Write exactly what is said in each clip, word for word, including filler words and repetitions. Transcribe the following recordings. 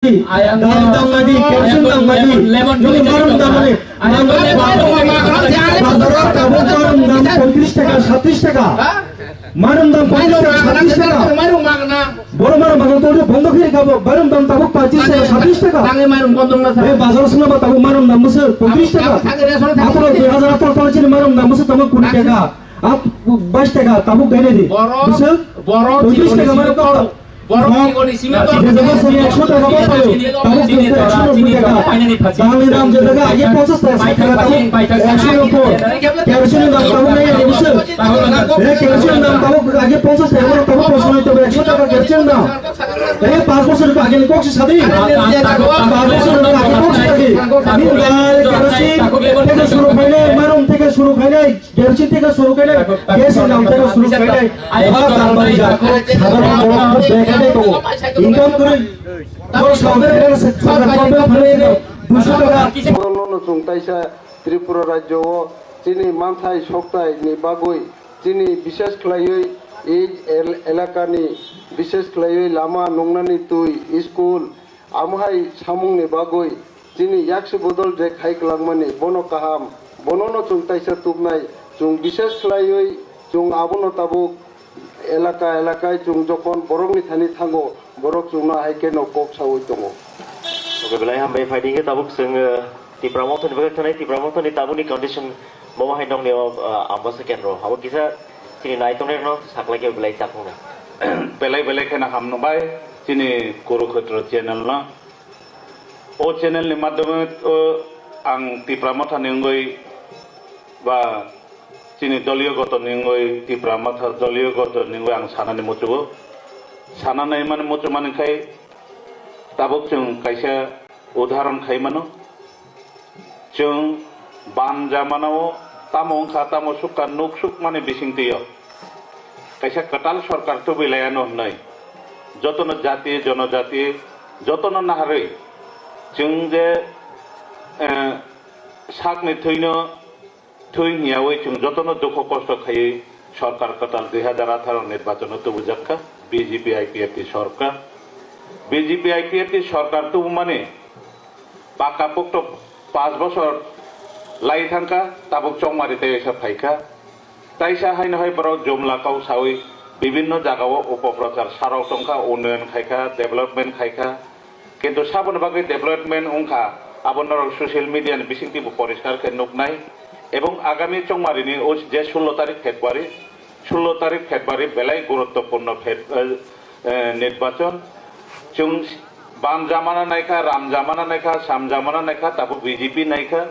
Dal dam madi, kerosene dam madi, nini marum dam madi. Bazaro tabuk marum dam poitris taka, satris taka. Marum dam poitris taka, satris taka. Boro marum bazar toldi bondo khe kabo, marum dam tabuk poitris taka, satris taka. Be bazar swnama tabuk marum dam bwswk poitris taka. Atoro dui hazar atoro salo chini marum dam bwswk tabuk kuri taka. At bais taka tabuk gainai di. Bwswk poitris taka marum dam. Borok ni goni simi to. Jesa simi ekso taka bo payo. Tabuk ekso nobboi taka. Dal ni dam je jaga age ponchas taka, sait taka tabuk ekso nobboi. Kerosene ni dam tabuk nai age bwswk. Be kerosene ni dam tabuk age ponchas taka, tabuk ponchas taka, ekso taka kerosene ni dam. Be panch bochor age ni kok si sadi. Panch bochor age kok si sadi. Nini dal kerosene theke suru khainai, marum theke suru khainai. Kerosene theke suru khainai, gas ni dam theke suru khainai, eba dam bai jak, sadharon borok bek khe tongo. Income kwrwi, borok saudari khe sadharon borok bek khe duiso taka. Borokno no chwng taisa Tripura rajyo o chini manthai soktai ni bagwi chini bishes khlaiwi ei el-, elakani bishes khlaiwi lama nungnani twi, school, Amo hai samungni bagwi chini yaksu bodol je khai kwlangmani, bono kaham, bonono chwng taisa tubnai, chwng bishes khlaiwi chwng abono tabuk elaka elakai chwng jokon borokni thani thango, borok chwngno hai kheno kok saui tongo. Oke, belai hambai, phaidi khe tabuk chwng, eh, Tipra Mothani bagwi thanai, Tipra Mothani tabukni condition bomo hai nokni o, eh, Ambasa kendro. Abo kisa chini naitongnai rokno saklai khe belai chakmung nai. Belai belai kheno hambai. Chini Kurukshetra channel no. O channel ni madhyame, o, ang Tipra Motha ni wngwi ba chini doliyo goton ni wngwi, Tipra Motha doliyo goton ni wngwi ang sanani muchugo. Sananai mani muchumani khai tabuk chwng kaisa udaharon khai mano. Chwng ban jamanao tamo wngkha, tamo sukha, nuk sukmani bisingtwio kaisa kwtal sorkar tubui laiano hwnwi jotono jati, jonojati jotono naharwi chwng je, eh, sakni thwino thwi hwnyawi chwng jotono dukho kosto khaiwi sorkar kwtal dui hazar atharo nirbachano tubujakha B J P I P F T sorkar. B J P I P F T sorkar tubumani Pakka pokto panch bochor lai thangkha, tabuk chongmari tei waisa phaikha. Taisa haino hai borok jumla kok saui bibinno jagao upoprochar sarok tongkha, unnoyon khaikha, development khaikha. Kintu saboni bagwi development wngkha, abo norok social media ni bisingtwi bo poriskar khe nuknai. Ebong agami chongmarini o je sullo tarik February, sullo tarik February belai guruttopurno Feb-, eh, eh, nirbachon. Chwng ban jamana naikha, ram jamana naikha, sam jamana naikha, tabuk B J P naikha.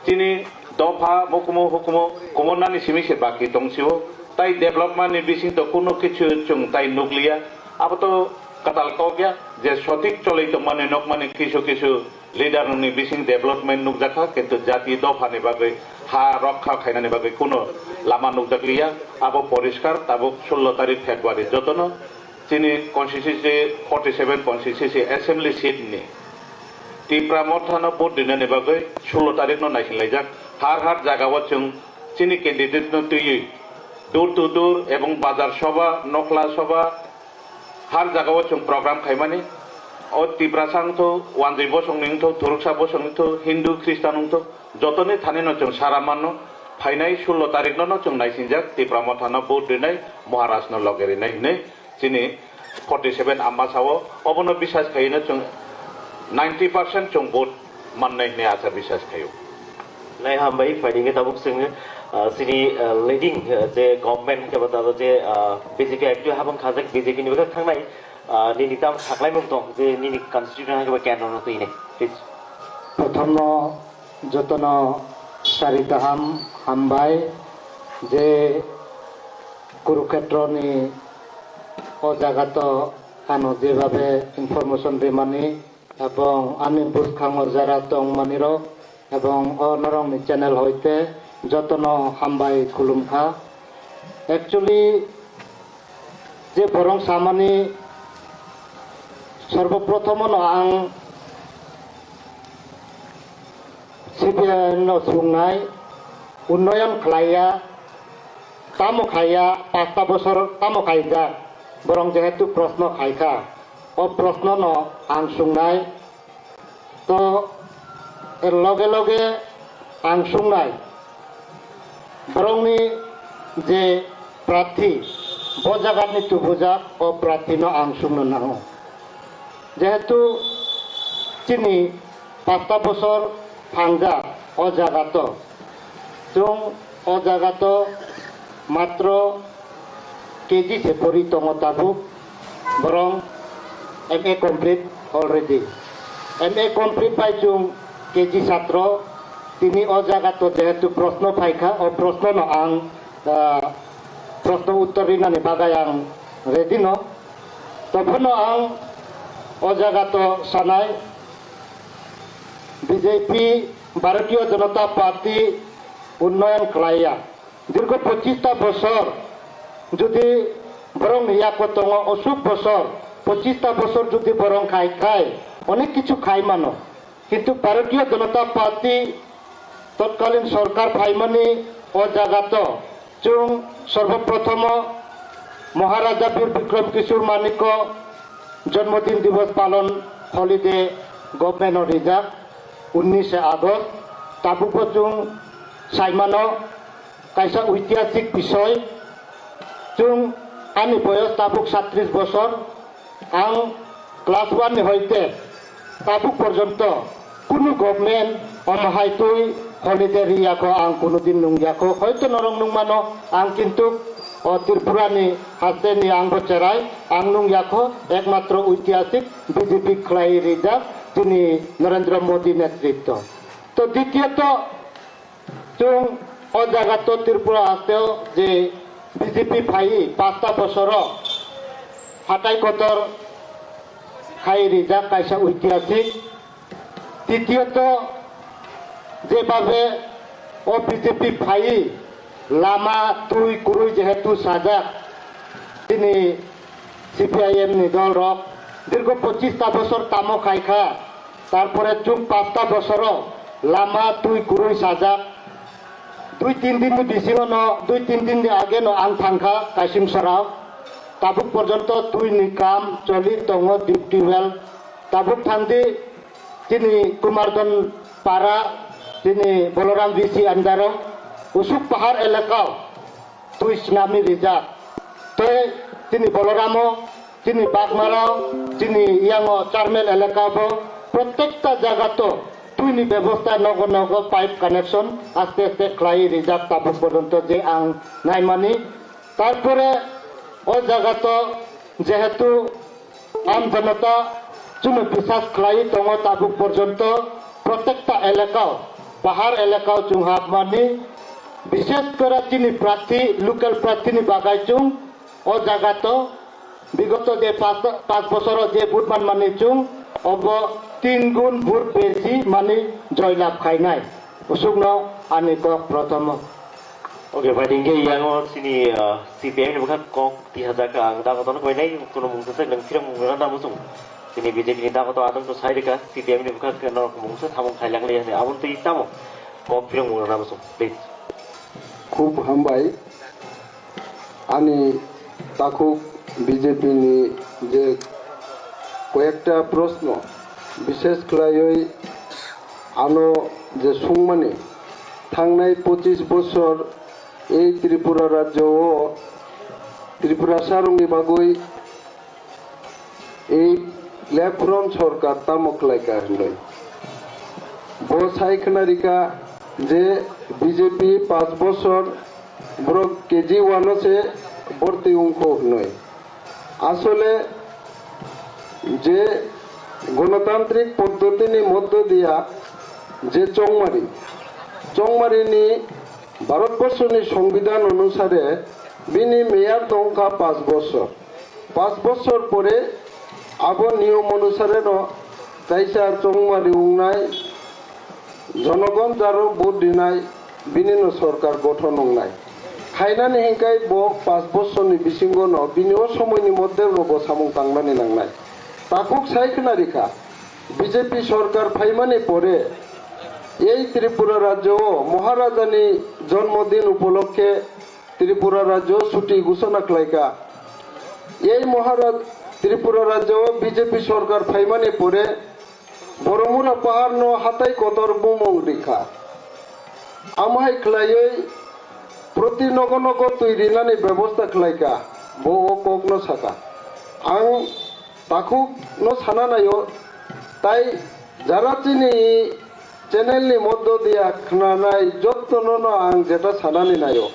Chini dopha mukumu hukumu kumornani simi se baki tongsio. Tai development ni bising to kuno kichu chwng tai nukliya. Abo to katal kok ya je sotik choloi tongmani nokmani kisu kisu leader rokni bising development nukjakha, kintu jati dophani bagwi ha rokha khainani bagwi kuno lama nukjakliya. Abo poriskar tabuk sullo tarik February jotono chini constituency forty seven constituency assembly seat ni Tipra Mothano vote rinani bagwi sullo tarikno naisinlaijak. Har har jagao chwng chini candidate no twiwi door to door ebong bazar soba, nokhla soba, har jagao chwng program khaimani. O Tiprasa wngthok, Wanjwi bosongni wngthok, Thuruksa bosongni wngthok, Hindu, Khristan wngthok, jotoni thanino chwng sara mano. Phainai sullo tarikno no chwng naisinjak Tipra Mothano vote rinai, Maharajno loge rinai hinwi chini forty seven Ambasao obono bisas khaino chwng ninety percent chwng vote mannai hinwi acha bisas khaio. Lai hambai, phaidi khe tabuk chwng, ah, chini, ah, leading, ah, je government hwnkhe bo tabuk je, ah, B J P active habang khajak B J P ni bwkhak thangnai, ah, nini tam saklaimung tong je nini constitution hwnkhe bo kendro no twinai. Please. Prothomno jotono sari kaham hambai je Kurukhetroni o jagato ano jebabe information rimani ebong ani bwskango jara tongmanirok ebong o norokni channel hoite jotono hambai khulumkha. Actually, je borong samani sorbo prothomono ang C P I M no sungnai, unnoyon khlaiya, tamo khaiya, pasta bosor tamo khaijak, borong jehetu proshno khaikha. O proshno no ang sungnai, to er loge loge ang sungnai, borokni je prarthi, bo jagatni tubujak, o prarthi no ang sungno nango. Jehetu chini pasta bosor phangjak o jagato, chwng o jagato matro K G se pori tongo tabuk, borong M A complete already. M A complete bai chwng K G satro, tini o jagato jehetu proshno phaikha, o proshno no ang, ah, proshno uttor rinani bagwi ang ready no. Tophano ang o jagato sanai, B J P, Bharatiya Janata Party unnoyon khlaiya. Dirgho pochista bosor jodi borokni yako tongo, osuk bosor, pochista bosor jodi borok khai khai onek kichu khai mano. Kintu Bharatiya Janata Party totkalin sorkar phaimani o jagato chwng sorboprothomo Maharaja Bir Bikram Kishore Manikko Janmadin Divas palon holiday government o rijak, unnishe August. Tabukbo chwng saimano kaisa oitihasik bisoi. Chwng ani boyos tabuk satris bosor. Ang class one ni hoite tabuk porjonto kunu government omo hai twi holiday riyakho, ang kunu din nungyakho. Hoito norok nungmano, ang kintu o Tripura ni haste ni ang bo cherai, ang nungyakho, ekmatro oitihasik B J P khlai rijak chini Narendra Modi netritwo. To ditiyot, chwng o jagato Tripura hasteo je B J P phaiwi pasta bosoro hatai kotor khai rijak kaisa oitihasik. Titiyoto, jebabe o B J P phaiwi lama twi kwrwi jehetu sajak, chini C P I M ni dol rok dirgho pochista bosor tamo khai kha, tarpore chwng pasta bosoro lama twi kwrwi sajak. Dui tin din ni bisingo no, dui tin din ni age no ang thang kha Kaisim Sarao. Tabuk porjonto twi ni kam choli tongo, deep tubewell. Tabuk thang di chini Kumardon para, chini Boloram V C under o, Usuk Pahar elakao twi snami rijak. Tei chini Boloramo, chini Bagmarao, chini yango Charmel elakabo, protekta jagato twini bebosta nogo nogo pipe connection aste aste khlai rijak tabuk porjonto je ang naimani. Tarpore o jagato jehetu Am janata chwngno bisas khlaiwi tongo tabuk porjonto, protekta elakao, pahar elakao chwng hapmani, bishes kore chini prarthi, local prarthini bagwi chwng o jagato bigoto je pas, pas bosoro je vote manmani chwng obo tin gun vote besi mani joylab khainai. Usukno ani kok prothomo. Okay, bai hingke yango chini, ah, C P M ni bwkha kok tihajak ang dagotono koinai kuno mungsa se nang phirang mung rana musung. Chini B J P ni dagoto adang to sai rika C P M ni bwkha keno mungsa samung khailang le yani abon twi tamo kok phirang mung rana musung, please. Khub hambai. Ani takhuk B J P ni je koyekta proshno, bishesh khlaiwi ano je sungmani, thangnai pochis bosor ei Tripura rajyo o Tripurasa rokni bagwi ei left front sorkar tamo khlaika hinwi. Bo sai khna rika je B J P panch bosor borok K G one o se borti wngkho hinwi. Asole je gonotantrik poddotini moddo diya je chongmari, chongmarini Bharatborsoni Songbidan onusare bini meyad wngkha panch bosor. Panch bosor pore abo niyom onusareno kaisa chongmari wngnai, jonogon jaro vote rinai, binino sorkar gothon wngnai. Khainani hinkhai bo panch bosorni bisingono bini o somoini moddhe bo samung tangnani nangnai. Takhuk sai khna rikha, B J P sorkar phaimani pore ei Tripura rajyo o Maharajani jonmodin upolokkhe Tripura rajyo chuti ghoshona khlaikha. Ei Maharaj, Tripura rajyo o B J P sorkar phaimani pore Boromura paharno hatai kotor bumung rikha. Amhai khlaiwi proti nogo nogo twi rinani bebosta khlaikha, bo o kokno sakha. Ang takhukno sana naio, tai jara chini channel ni moddo dia khnanai jottono no ang jeta sanani naio.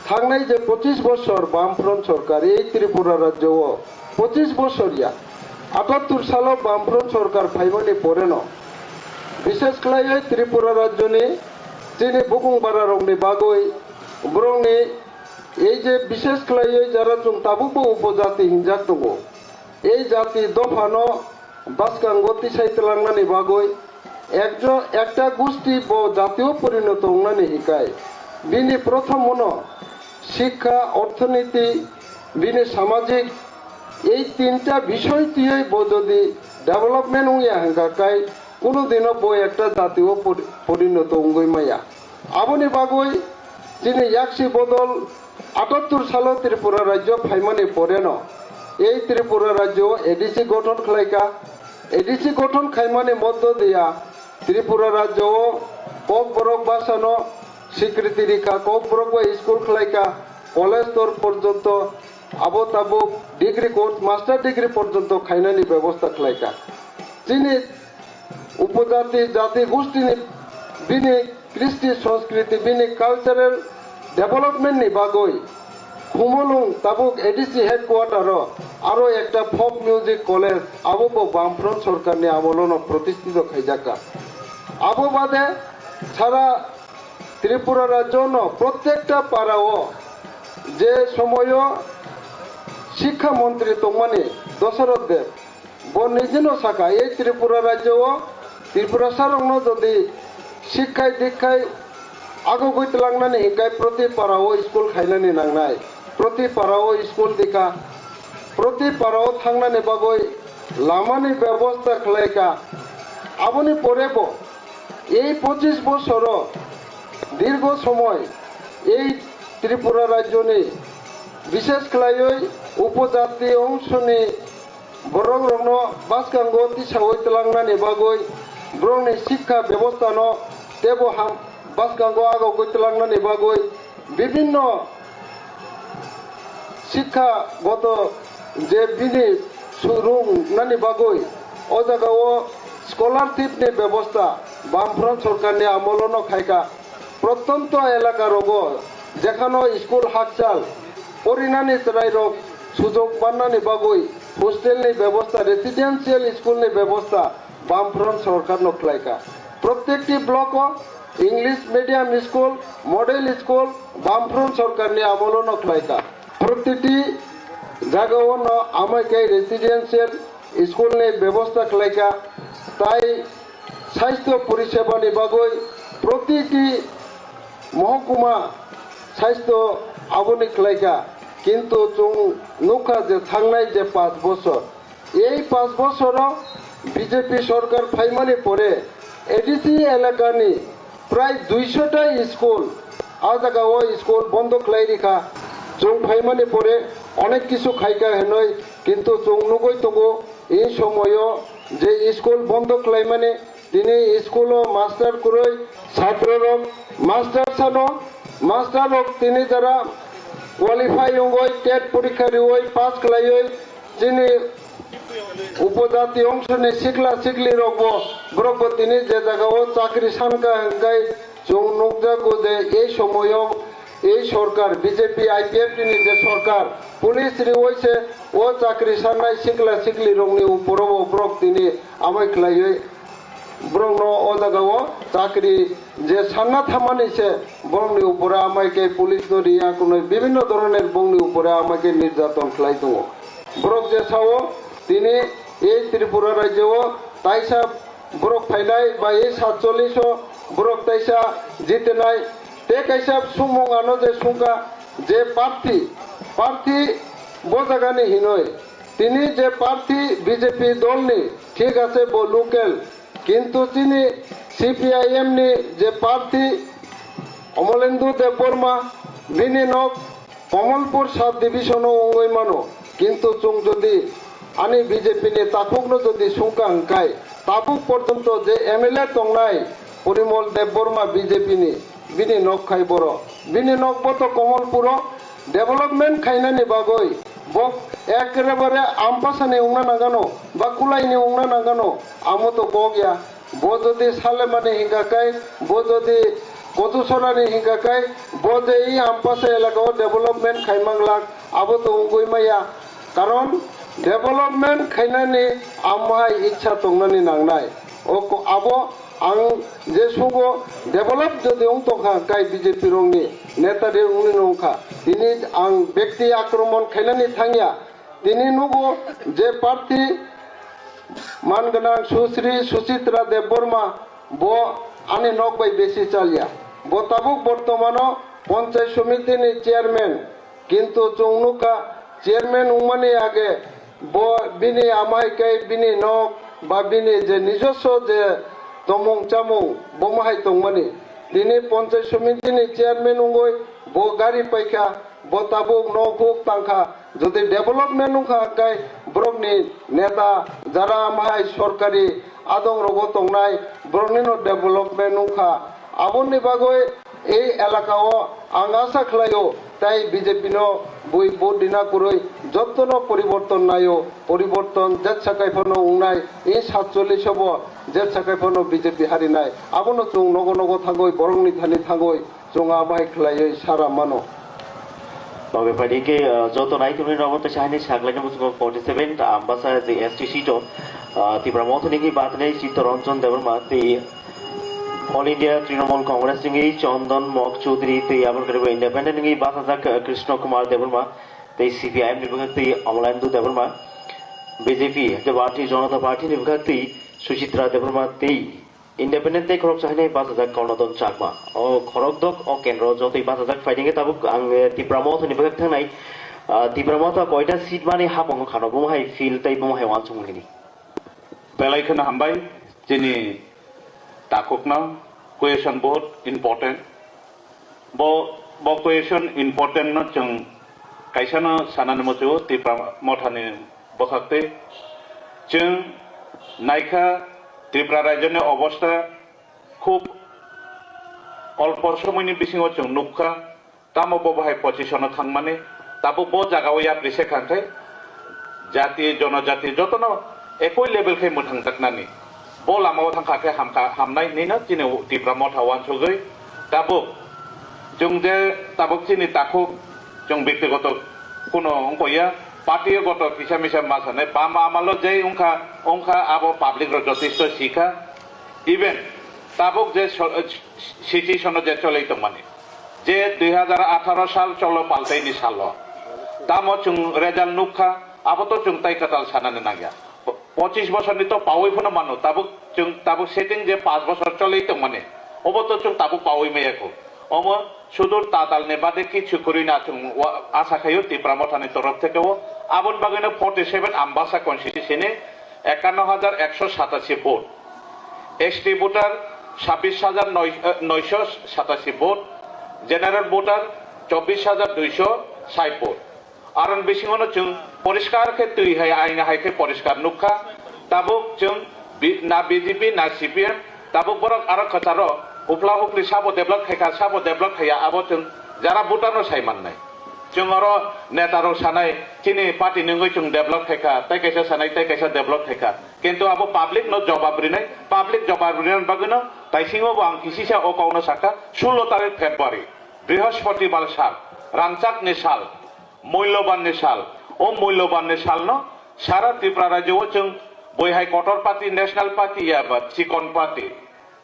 Thangnai je pochis bosor Bamfront sorkar ei Tripura rajyo o pochis bosor ya, atattur salo Bamfront sorkar phaimani poreno, bishes khlaiwi Tripura rajyoni chini bukung bararokni bagwi borokni ei je bishes khlaiwi jara chwng tabukbo upojati hinjak tongo. Ei jati dophano bwskango tisai twlangnani bagwi ekjo, ekta gusti bo jatio porinoto wngnani hikai. Bini prothomono sikha, orthoniti, bini samajik, ei tinta bisoy twiwi bo jodi development wngya hwnkha kai, kunu dino bo ekta jatio pori-, porinoto wngwi maya. Aboni bagwi chini yaksi bodol atattur salo Tripura rajyo phaimani poreno ei Tripura rajyo A D C gothon khlaikha. A D C gothon khaimani moddo dia Tripura rajyo o Kokborok bhasano sikriti rikha, Kokborok bai school khlaikha, college stor porjonto, abo tabuk degree course, master degree porjonto khainani bebosta khlaikha. Chini upojati, jati gustini bini kristi, sanskriti, bini cultural development ni bagwi Khumulwng tabuk A D C headquarter o aro ekta folk music college, abo bo Bamfront sorkar ni amolo no protistito khaijakha. Abo bade sara Tripura rajyo no prottekta para o je somoyo sikha montri tongmani Dosoroth Deb, bo nijino sakha, ei Tripura rajyo o Tripurasarokno jodi sikkhai dikkhai agogwi twlangnani hinkhai proti para o school khainani nangnai, proti para o school dikha, proti para o thangnani bagwi lamani bebosta khlaikha. Aboni pore bo ei pochis bosoro dirgo somoy ei Tripura rajyoni, bishes khlaiwi upojati ongsoni borokrokno bwskango tisaui twlangnani bagwi, borokni sikha bebostano teibo ham-, bwskango agogwi twlangnani bagwi bibinno sikha goto je bini surungnani bagwi o jagao scholarship ni bebosta Bamfront sorkarni amolono khaikha. Prottonto elakarogo jekhano school hakchal porinani chwrairok sujok mannani bagwi hostelni bebosta, residential schoolni bebosta Bamfront sorkarno khlaikha. Prottekti bloko English medium school, model school Bamfront sorkarni amolono khlaikha. Protiti jagao no amai khe residential school ni bebosta khlaikha, tai sasthyo poriseba ni bagwi protiti mohokuma sasthyo aboni khlaikha. Kintu chwng nukha je thangnai je panch bochor, ei panch bochoro B J P sorkar phaimani pore A D C elakani prai duisho ta school, a jagao school bondo khlai rikha. Chwng phaimani pore onek kisu khaikha hinwi, kintu chwng nugwi tongo, ei somoyo je school bondo khlaimani, tini school o master kwrwi, chhatro rok master sano, master rok tini jara qualify wngwi tet porikha riwi pass khlaiwi, chini upojati ongsoni sikla sikli rokbo, borokbo tini je jagao chakri sankha hwnkhe chwng nukjago je ei somoyo ei sorkar B J P I P F T ni je sorkar police riwi se o chakri sannai sikla sikli rokni uporobo borok tini amai khlaiwi borokno o jagao chakri je sanna thamani se borokni upore amai khe police no riya kunui bibinno dhoroner bongni upore amai khe nirjaton khlai tongo. Borok je sao tini ei Tripura rajyo o taisa borok phainai bai satchollish o borok taisa jitenai tei kaisa sumung ano je sungkha je parthi, parthi bo jagani hinoi tini je parthi B J P dolni thik ase bo local, kintu chini C P I M ni je parthi Omolendu Debbarma, bini nok Kamalpur sub division o wngwi mano, kintu chwng jodi Ani B J P ni takhukno jodi sungkha hwnkhe, tabuk porjonto je M L A tongnai Porimol Debbarma B J P ni, bini nok khai boro, bini nok bo to Komolpuro, development khainani bagwi bo ekrabare ampasani wngna nangano ba kulaini wngna nangano, amo to kok ya. Bo jodi Salemani hingka kai, bo jodi Kochusorani hingka kai, bo je i Ampasa elaka o development khai manglak, abo to wngwi maya. Karon development khainani amhai ichha tongnani nangnai. O ko-, abo ang je sugo develop jodi wng tongkha kai B J P rokni neta de wngni nungkha. Tini ang bekti akromon khainani thangya. Tini nugo je party man gwnang Susri Suchitra Debbarma, bo ani nok bai besi chalya. Bo tabuk bortomano Panchayat Samiti ni chairman, kintu chwng nukha chairman wngmani age bo bini amai kai bini nok ba bini je nijoswo je tomung chamung bo mahai tongmani. Tini Panchayat Samiti ni chairman wngwi bo gari paikha. Bo tabuk nok huk tangkha, jodi development wngkha hwnkhe borokni neta jara mahai sorkari adong rogo tongnai boroknino development wngkha. Aboni bagwi ei elakao ang asa khlaio tai B J P no bui vote rina kwrwi jottono poriborton naio, poriborton jetsa kaiphano wngnai, ei satchollish o bo jetsa kaiphano B J P harinai, abono chwng nogo nogo thangwi borokni thani thangwi chwng abai khlaiwi sara mano. Babe padi ke, ah, joto nai tumi rogo to sahini saglai namo forty seven, ah, Ambasa je S T seat o, ah, Tipra Motha ni ki bat nei Chitta Ranjan Debbarma tei All India Trinamool Congress ni Chandan Mok Chaudhary tei aboni karibo independent ni bachajak, ah, Krishna Kumar Debbarma tei C P I M ni bwkhak tei Amalendu Debbarma, B J P, the Bharatiya Janata Party ni bwkhak tei Suchitra Debbarma tei Independent tei khoroksa hinwi bachajak Kornodon Chakma. O khorokdok o kendro jotoi bachajak phaidingkhe tabuk ang, eh, Tipra Motha ni bwkhak thangnai, ah, Tipra Motha koita seat mani hapong khano bumhai field tei bumhai wansukmung hini. Belai kheno hambai, chini takhukno question bahut important. Bo, bo question important no chwng kaisano sanani muchungo Tipra Mothani bwkhaktwi. Chwng naikha Tripura rajyoni obostha khub olpo somoini bisingo chwng nukha, tamo bo bahai position-o thangmani, tabuk bo jagao yapri se kha khe jati, jonojati jotono ekoi level khe mwthangjaknani. Bo lamao thangkha khe hamkha, hamnai hinwi no chini Tipra Motha uansugwi tabuk chwng je tabuk chini takhuk chwng bektigoto kuno wngkha ya, party goto kisa misa ma sanai, bam amalo je wngkha, wngkha abo public rok jotesto sikha, even tabuk je so-, situation-o je choli tongmani, je dui hazar atharo sal cholo paltaini salo, tamo chwng result nukha, abo to chwng tai kwtal sanani nangya. Po-, pochis bosorni to pawi phano mano, tabuk chwng, tabuk setting je panch bosor choli tongmani, obo to chwng tabuk pawi maya kho. Omo sudur tatalni bade kichu kwrwi na chwng wa-, asa khaio Tipra Mothani torof theke o. Aboni bagwino forty seven Ambasa constituency ni ekanno hajar ekso satasi vote, S T voter sabbish hajar noisho satasi vote, general voter chobbish hajar duisho sait vote. Aron bisingono chwng poriskar khe twi hai aina hai khe poriskar nukha. Tabuk chwng bi-, na B J P na C P M, tabuk borok aro kwcharo upla upli sabo develop khaikha, sabo develop khaiya, abo chwng jara voter no sai mannai. Chwng oro neta rok sanai, chini party ni wngwi chwng develop khaikha, tei kaisa sanai, tei kaisa develop khaikha. Kintu abo public no jobab rinai, public jobab rinani bagwino taisingo bo ang kisisa o kokno sakha, sullo tarik February, Brihospoti bar sal, rangchak ni sal, mulloban ni sal. O mulloban ni salno sara Tripura rajyo o chwng bwihai kotor party, national party ya ba chikon party.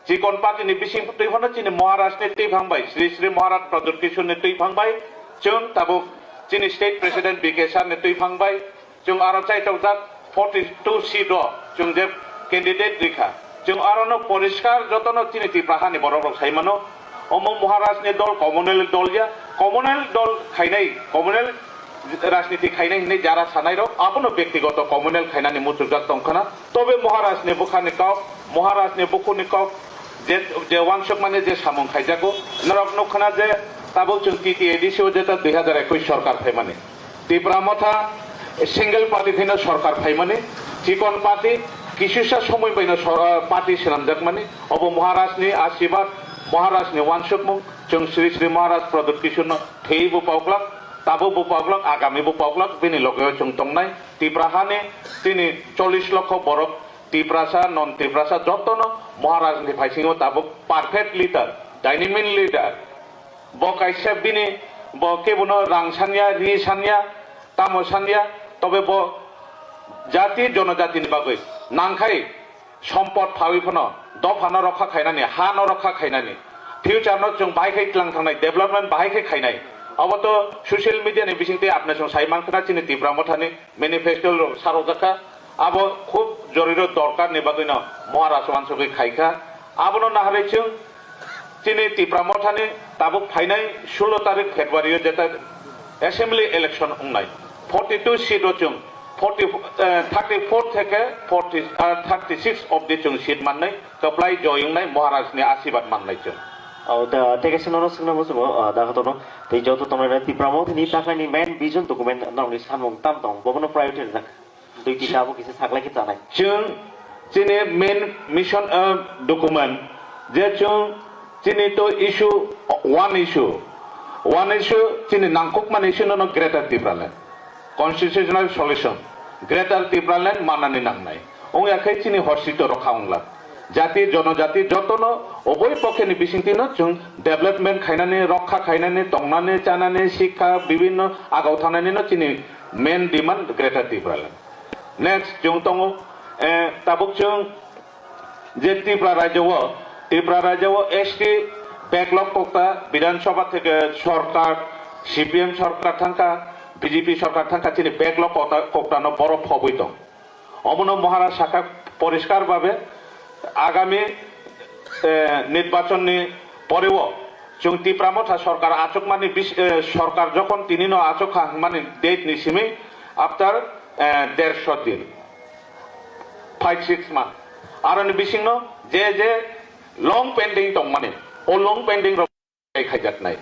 Chikon party ni bising twi phano chini Maharaj ni twi phang bai, Sri Sri Maharaj Pradyut Kishore ni twi phang bai, chwng tabuk chini state president B K Sir ni twi phang bai, chwng aro chaitokjak forty two seat o chwng je candidate rikha. Chwng aro no poriskar jotono chini Tripura hani borok rok sai mano. Omo Maharaj ni dol communal dol ya, communal dol khainai, communal rajniti khainai hinwi jara sanai rok abono bektigoto communal khainani muchurjak tongkhana. Tobe Maharaj ni bwkhani kok, Maharaj ni bukhuni kok, je, je wansukmani je samung khaijago, norok nukkhana je tabuk chwng T T A D C o jeta dui hazar ekush sorkar phaimani. Tipra Motha Single party thwino sorkar phaimani, chikon party, kisusa somoi baino sor-, ah, party swnamjakmani, obo Maharajni asibad, Maharajni uansukmung, chwng Sri Sri Maharaj Pradyut Kishorno thwiwi bo pauglak, tabuk bo pauglak, agami bo pauglak, bini logeo chwng tongnai. Tipra hani chini chollish lokho borok, Tiprasa, non Tiprasa, jotono Maharajni phaisingo tabuk perfect leader, dynamic leader. Bo kaisa bini, bo kebono rang sanya, ri sanya, tamo sanya, tobe bo jati jonojatini bagwi nangkhai sompot phawi phano dophano rokha khainani, hano rokha khainani, future no chwng bahai khai tlang thangnai, development bahai khai khainai. Obo to social media ni bisingtwi apna chwng sai mankha chini Tipra Mothani manifesto rok sarokjakha. Abo khub joriro dorkar ni bagwino Maharaj uansugwi khaikha. Abono naharwi chwng chini Tipra Mothani tabuk phainai sullo tarik February o jeta assembly election wngnai. Forty two seat o chwng forty, eh, thirty four theke forty, eh, thirty six obdi chwng seat mannai, kwplai joy wngnai, Maharaj ni asibad mannai chwng. O da, teke sino no singna musumo, ah, da hotono, tei joto tongnai Tipra Mothani takhai ni main vision document nokni samung tam tong, bobono priority rijak. Duiti tabuk kisa saklai khe chanai. Chwng chini main mission, uh, document je chwng chini to issue, one issue, one issue chini nangkukmani issue no Greater Tipraland constitutional solution, Greater Tipraland manani nangnai. Wngya khe chini horsito rokha wngla. Jati, jonojati jotono oboi pokheni bisingtwino chwng development khainani, rokha khainani, tongnani, chanani, sikha, bibinno agau thangnanino chini main demand Greater Tipraland. Next, chwng tongo, eh, tabuk chwng je Tripura rajyo o, Tripura rajyo o S T backlog kokta, Bidhan Sabha theke sorkar, C P M sorkar thangkha, B J P sorkar thangkha, chini backlog kokta, kokta no borok phobwi tong. Omono Maharaj sakha poriskar babe agami, eh, nirbachon ni poreo chwng Tipra Motha sorkar achukmani bis-, eh, sorkar jokhon tinino achukha hwnmani date ni simi after, eh, dersho din, five six month. Aroni bisingno je je long pending tongmani, o long pending rok khaijaknai.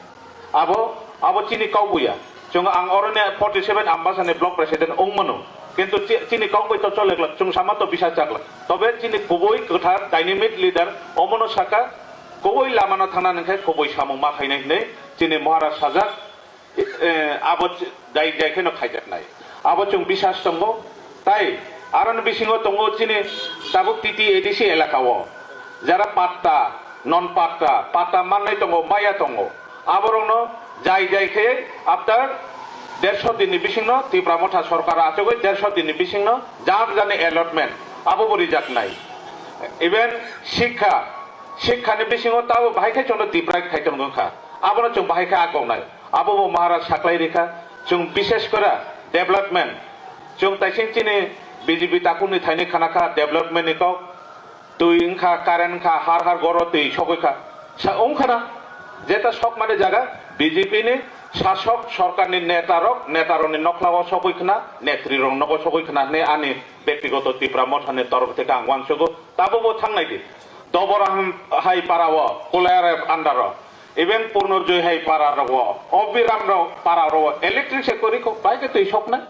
Abo, abo chini kok buya. Chwng ang oroni forty seven Ambasani block president wngmano. Kintu chi-, chini kok bai to choleklak, chwng sama to bisa chaklak. Tobe chini kubui kwthar dynamic leader omono saka, kubui lamano thangna nangkhe kubui samung ma khainai hinwi chini Maharaj sajak, eh, abo ch-, jai jai kheno khaijaknai. Abo chwng bisas tongo. Tai aroni bisingo tongo chini tabuk T T A D C elaka o jara patta, non patta, patta mannai tongo, maya tongo. Aborokno jai jai khe after dersho dinni bisingno Tipra Motha sorkar achugwi dersho dinni bisingno jar jarni allotment abo bo rijaknai. Even sikha, sikhani bisingo tabo bahai khe chwngno deprive khai tongwng kha. Abono chwng bahai khe agongnai. Abo bo Maharaj saklai rikha, chwng bishesh kore development, chwng taising chini B J P takhukni thaini khana kha development ni kok, twi wngkha, current wngkha, har har goro twi sogwi kha. Sa wngkha na, jeta sok mani jaga B J P ni sasok sorkar ni neta rok, neta rok ni nokla o sogwi khna, netri rok nogo sogwi khna hwnwi ani bektigoto Tipra Motha ni torof theke ang uansugo. Tabo bo thangnai di. Dobor Aham hai para o, Kulayar under o. Even Purnojoy hai para rogo, Obiram rok para rogo, electric se kwrwi kho, bai khe twi sokna.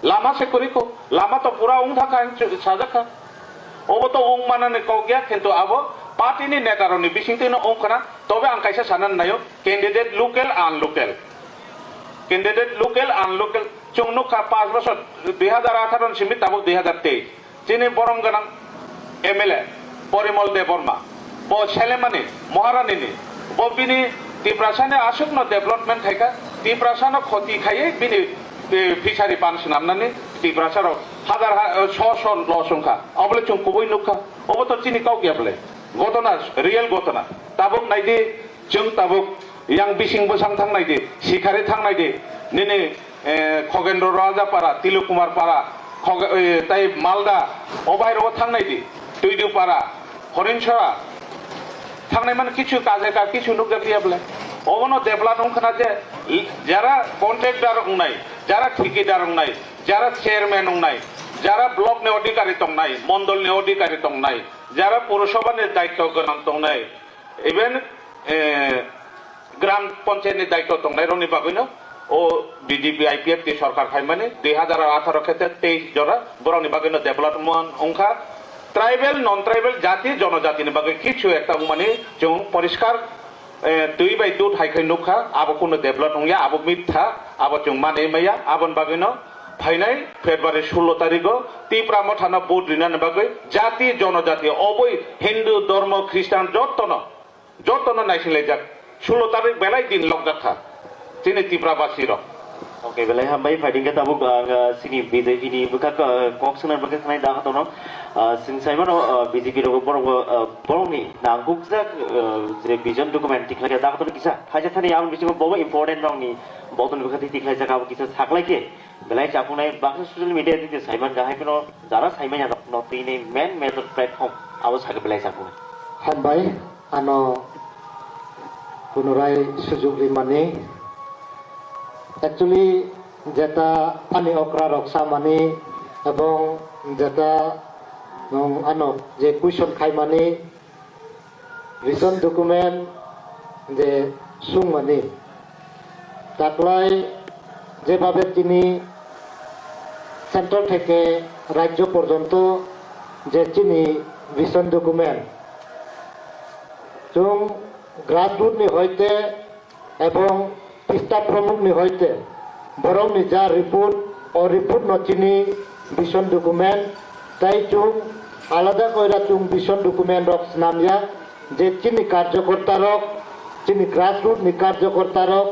Lama se kwrwi kho, lama to pura wng thangkha, sajak kha. Obo to wng manani kok ya, kintu abo party ni neta rokni bisingtwi no wng khna. Tobe ang kaisa sana naio, candidate local, unlocal. Candidate local, unlocal, chwng nukha panch bochor, dui hajar atharo ni simi tabuk dui hajar teis. Chini borom gwnang M L A Porimol Debbarma, bo Selemani Maharani ni, bo bini Tiprasani aswkno development khaikha, Tiprasano khoti khaiwi bini, eh, fishery ban swnamnani Tiprasarok hajar ha-, eh, sho sho loss wngkha. Obole chwng kubui nukha. Obo to chini kok ya bole. Gotona, real gotona. Tabuk naidi, chwng tabuk yang bising bwsang thangnai di, sikhari thangnai di, nini, eh, Khogendro Rajapara, Tilok Kumar Para, Khog-, eh, tai Malda, o bahai rogo thangnai di, Tuidu Para, Horinsora, thangnai man kichu kajeka kichu nukjak liya bole. Obono debla nung khna je, jara contractor wngnai, jara thikidar wngnai, jara chairman wngnai, jara block ni odhikari tongnai, mondol ni odhikari tongnai, jara purosabha ni daityo gwnang tongnai, even, eh, gram panchayat ni daityo tongnai rokni bagwino O B J P I P F T sorkar phaimani dui hazar atharo khe teis jora borokni bagwino development wngkha. Tribal, non tribal, jati, jonojatini bagwi kichu ekta wngmani chwng poriskar, eh, twi bai dud hai khe nukha, abo kunu develop wngya, abo mitha, abo chwng manwi maya, aboni bagwino phainai February sullo tarigo Tipra Mothano vote rinani bagwi jati, jonojati, oboi Hindu, Dormo, Christian jottono Jotono naisinglaijak, sullo tarik belai din lokjak kha chini Tipra basi rok. Okay, belai hambai, phaiding khe tabuk ang, ah, sini B J P ni bwkhak, ah, kok swnam bwkhak khnai da hotono, ah, sing sai mano, ah, B J P rok borok, ah, borokni nangkukjak, ah, je vision document tikhlai khe da hotono kisa phaijak thani aboni bisingo bobo important rokni botoni bwkhak tikhlaijak abo kisa saklai khe. Belai chapunai baksa social media dite saiman ga hai phano jara saimanya rok no tini main major platform abo saka belai chapunai. Hambai ano punurai sujuk rimani. Actually jeta ani okra rok samani ebong jeta nwng ano je question khaimani vision document je sungmani taklai jebabe tini central theke rajyo porjonto je chini vision document chwng grassroot ni hoite ebong pista pramuk ni hoite borokni ja report, o report no chini vision document tai chwng alada koira chwng vision document rok swnamya je chini karjokorta rok, chini grassroot ni karjokorta rok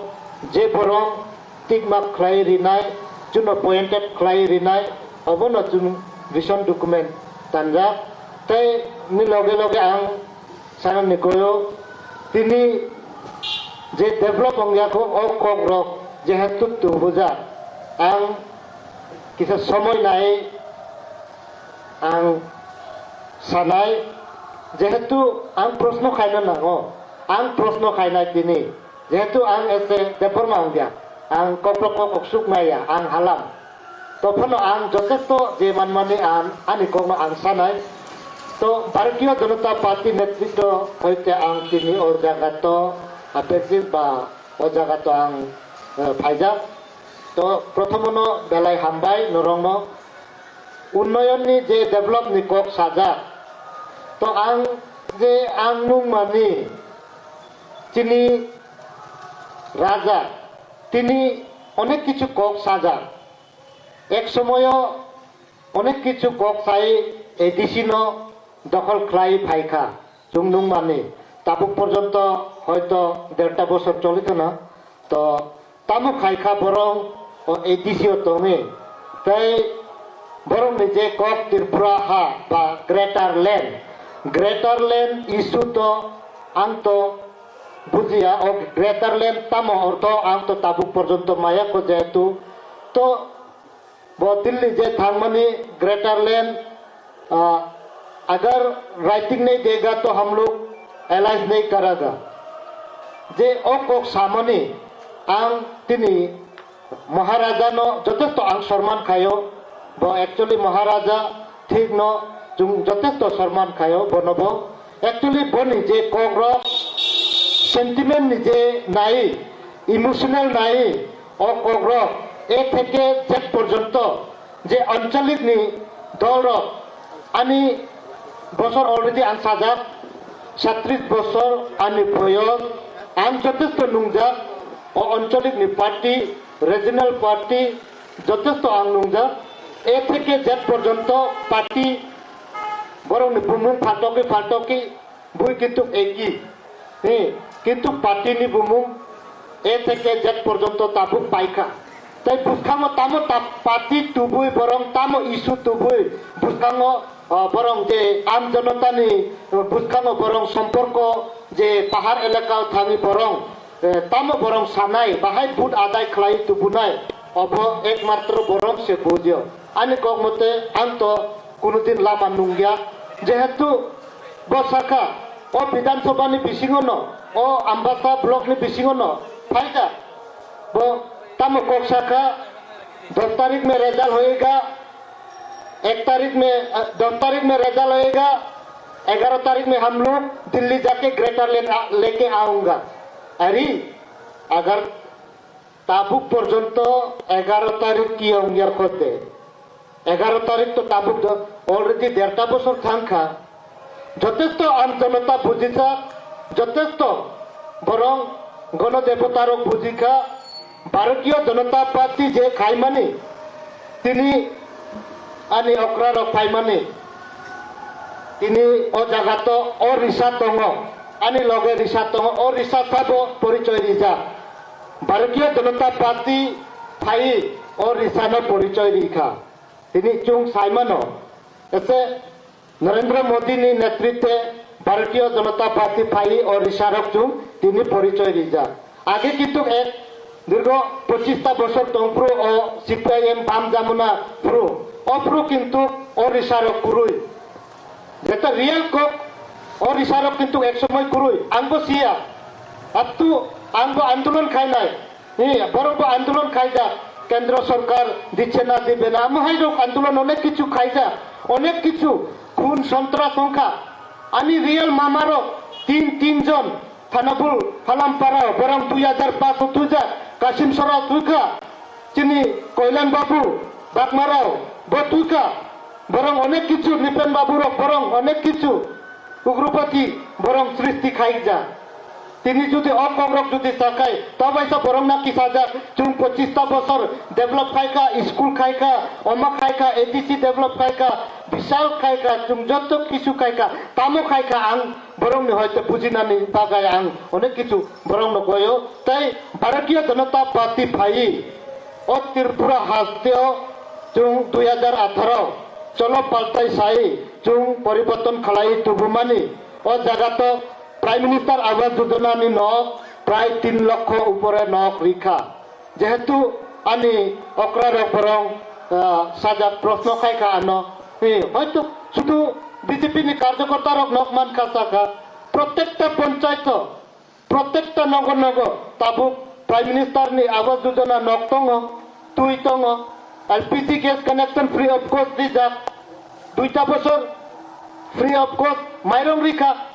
je borok tikma khlai rinai, chuno pointed khlai rinai, obono chwng vision document tanjak. Tai ni loge loge ang sanani koyo tini je develop ongya kho o kok rok jehetu tubujak ang kisa somoi nai ang sanai jehetu ang proshno khaina nango ang proshno khainai tini jehetu ang ese Debbarma ongya ang kokrok kokrok suk maya ang halam. Tophano ang jotesto je manmani ang ani kokno ang sanai. To Bharatiya Janata Party netritwo hoite ang tini o jaga to apekjik ba o jaga to ang, eh, phaijak. To prothomono belai hambai norokno. Unnoyonni je developni kok sajak. To ang je ang nungmani chini raja tini onek kichu kok sajak. Ek somoyo onek kichu kok sai A D C no dokhol khlai phaikha. Chwng nungmani tabuk porjonto hoito derta bosor choli khana. To tamo khaikha borok o A D C o tongwi. Tei borokni je kok Tripura ha ba Greater Land, Greater Land issue to ang to bujiya, o Greater Land tamo ortho ang to tabuk porjonto maya ko jehetu to Bo Delhi je thangmani Greater Land, ah, agar writing nahi dega to hum log alliance nahi karega. Je o kok samani ang tini Maharaja no jotesto ang sorman khayo. Bo actually Maharaja thik no chwng jotesto sorman khayo bono bo. Actually boni je kokrok sentiment ni je nai, emotional nai, o kokrok A theke Z porjonto je anchalikni dolrok ani bosor already ang sajak, satris bosor ani boyos, ang jotesto nungjak o anchalikni party, regional party, jotesto ang nungjak. A theke Z porjonto party borokni bumung phaltokwi phaltokwi bui kintu eki. He, kintu party ni bumung A theke Z porjonto tabuk paikha. Tai bwskango tamo ta-, party tubui borok tamo issue tubui bwskango, ah, borok je am jonotani, ah, bwskango borok somporko je pahar elakao thangwi borok, eh, tamo borok sanai bahai vote adai khlai tubunai obo ekmatro borok se bujio. Ani kok mote ang to kunutin lama nungya. Jehetu bo sakha, o Bidhan Sabha ni bisingo no, o Ambasa block ni bisingo no phaikha. Bo tamo kok sakha, dos tarik mein result hoyega, ek tarik mein, eh, dos tarik mein result hoyega, egaroh tarik mein hum log Delhi jaake Greater Land a-, leke aaunga. Ari, agar Tabuk porjonto egaro tarik kiyong yakhode. Egaro tarik to tabuk do, already derta bosor thangkha. Jotesto am jonota bujijak, jotesto borong gono debota rok bujikha, Bharatiya Janata Party je khaimani, tini ani okra rok phaimani, tini o jaga to o risa tongo, ani loge risa tongo, o risa sabo porichoi rijak. Bharatiya Janata Party phai o risano porichoi rikha. Tini chwng saimano, ese Narendra Modi ni netritwe Bharatiya Janata Party phai o risarok chwng tini porichoi rijak. Age kintu ek dirgo pochista bosor tong phuru o C P I M bam jamuna phuru. O phuru kintu o risarok kurui. Jeta real kok o risarok kintu ek somoi kurui. Ang bo siya. Attu ang bo andolon khainai. Hi, borok bo andolon khaijak, Kendro Sorkar dichena dibena, mohai rok andolon onek kichu khaijak, onek kichu khun sontras wngkha. Ani real mama rok tin, tin jon, Thanabul, Halampara, borok dui hajar paanch o thujak, Kasim Sora thukha, chini Koilan Babu, Bakmarao, bo thukha, borok onek kichu, Nipen Babu rok, borok onek kichu, Ugrupati, borok srishti khaijak. Tini jodi o kokrok jodi sakai, to baisa borok na kisajak, chwng pochista bosor develop khaikha, school khaikha, oma khaikha, A D C develop khaikha, bisal khaikha, chwng joto kisu khaikha, tamo khaikha ang borokni hoite bujinani bagai ang onek kisu borokno koyo. Tei Bharatiya Janata Party phai o Tripura hasteo chwng dui hajar atharo cholo paltai sai chwng poriborton khlai tubumani. O jaga to Prime Minister Awas Yojana ni nok prai tin lokho upore nok rikha. Jehetu ani okra rok borong, ah, sajak proshno khai kha ano. Eh, hoito sudu B J P ni karjokorta rok nok man kha saka. Protekta ponchaito, protekta nogo nogo tabuk Prime Minister ni Awas Yojana nok tongo, twi tongo, L P G gas connection free of cost rijak, duita bosor free of cost mairong rikha.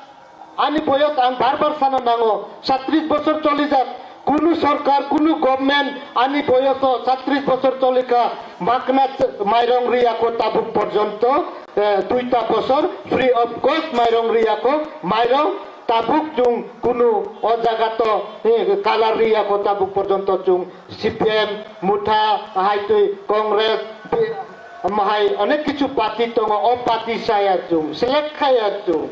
Ani boyos ang bar bar sana nango, satris bosor cholijak, kunu sorkar, kunu government ani boyoso satris bosor cholika, makna ch-, mairong riyako tabuk porjonto, eh, duita bosor free of cost mairong riyako, mairong tabuk chwng kunu o jaga to, eh, kalar riyako tabuk porjonto chwng C P M, Motha, haitwi Congress, bi-, mahai onek kichu party tongo, o party saya chwng, select khaya chwng.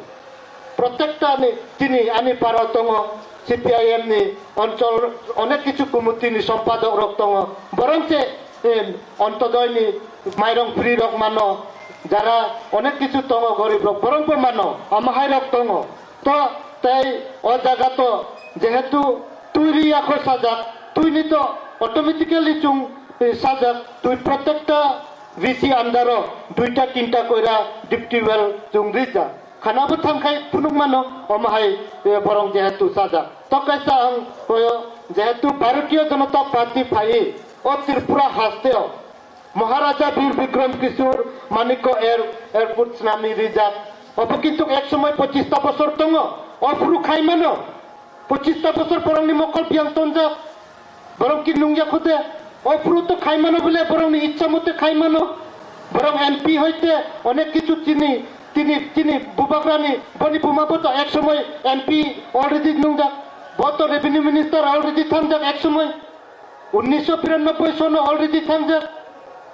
Protekta ni tini ani paro tongo, C P I M ni onchol onek kichu committee ni sompadok rok tongo. Borong se, em, Ontodoi ni mairong free rok mano, jara onek kichu tongo gorib rok, borong bo mano, amahai rok tongo. To tei o jaga to jehetu twi ri yakho sajak, twi ni to automatically chwng, eh, sajak, twi protekta V C under o duita tinta koira deep tubewell chwng rijak. Khana bo thang khai phunuk mano, omo hai, eh, borong jehetu sajak. To kaisa ang koyo jehetu Bharatiya Janata Party phai o Tripura hasteo Maharaja Bir Bikram Kishore Manikya Air, Airport snami rijak. Obo kintu ek somoi pochista bosor tongo. O phuru khai mano. Pochista bosor borokni mokol biyang tonjak. Borok ki nungya khote. O phuru to khai mano bole borokni ichha mote khai mano. Borok M P hoite onek kichu chini, tini, tini bubagrani, boni buma bo to ek somoi M P already nungjak. Bo to revenue minister already thangjak ek somoi. Unnisho biranoboi sono already thangjak.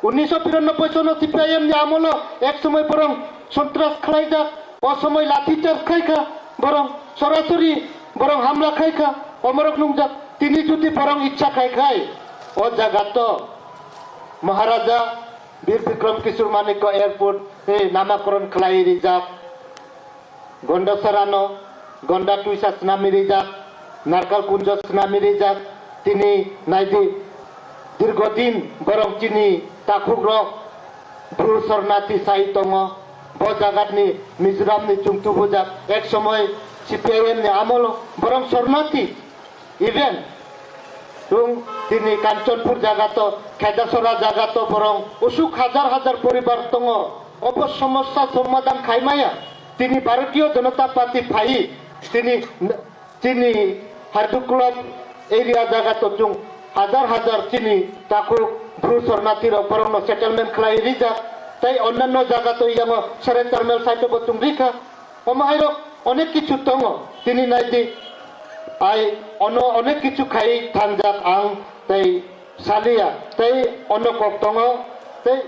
Unnisho biranoboi sono C P I M ni amolo ek somoi borong sontras khlaijak. O somoi lathi charge khaikha borong, sorasori borong hamla khaikha, omorok nungjak. Tini jodi borong ichha khai khai, o jaga to Maharaja Bir Bikram Kishore Manikya Airport, eh, namakoron khlai rijak. Gondasarano, Gonda Twisa snami rijak, Narkal Kunjo snami rijak, tini naidi, dirgodin borok chini takhukrok Bru Sornati sai tongo, bo jagatni Mizoramni chwng tubujak, ek somoi C P I M ni amolo borok Sornati, Even chwng tini Kanchanpur jagato, Khedasora jagato borong usuk hajar hajar poribar tongo. Obo somosya somadhan khaimaya. Tini Bharatiya Janata Party phai, tini, tini Hardu Club area jagato chwng hajar hajar chini takhuk Bru Sornathi rok borokno settlement khlai rijak, tei onnanno jaga to yango sare char mile side o bo chwng rikha. Omo hairok onek kichu tongo, tini naidi, ai ono onek kichu khai thangjak ang tei salia, tei ono kok tongo, tei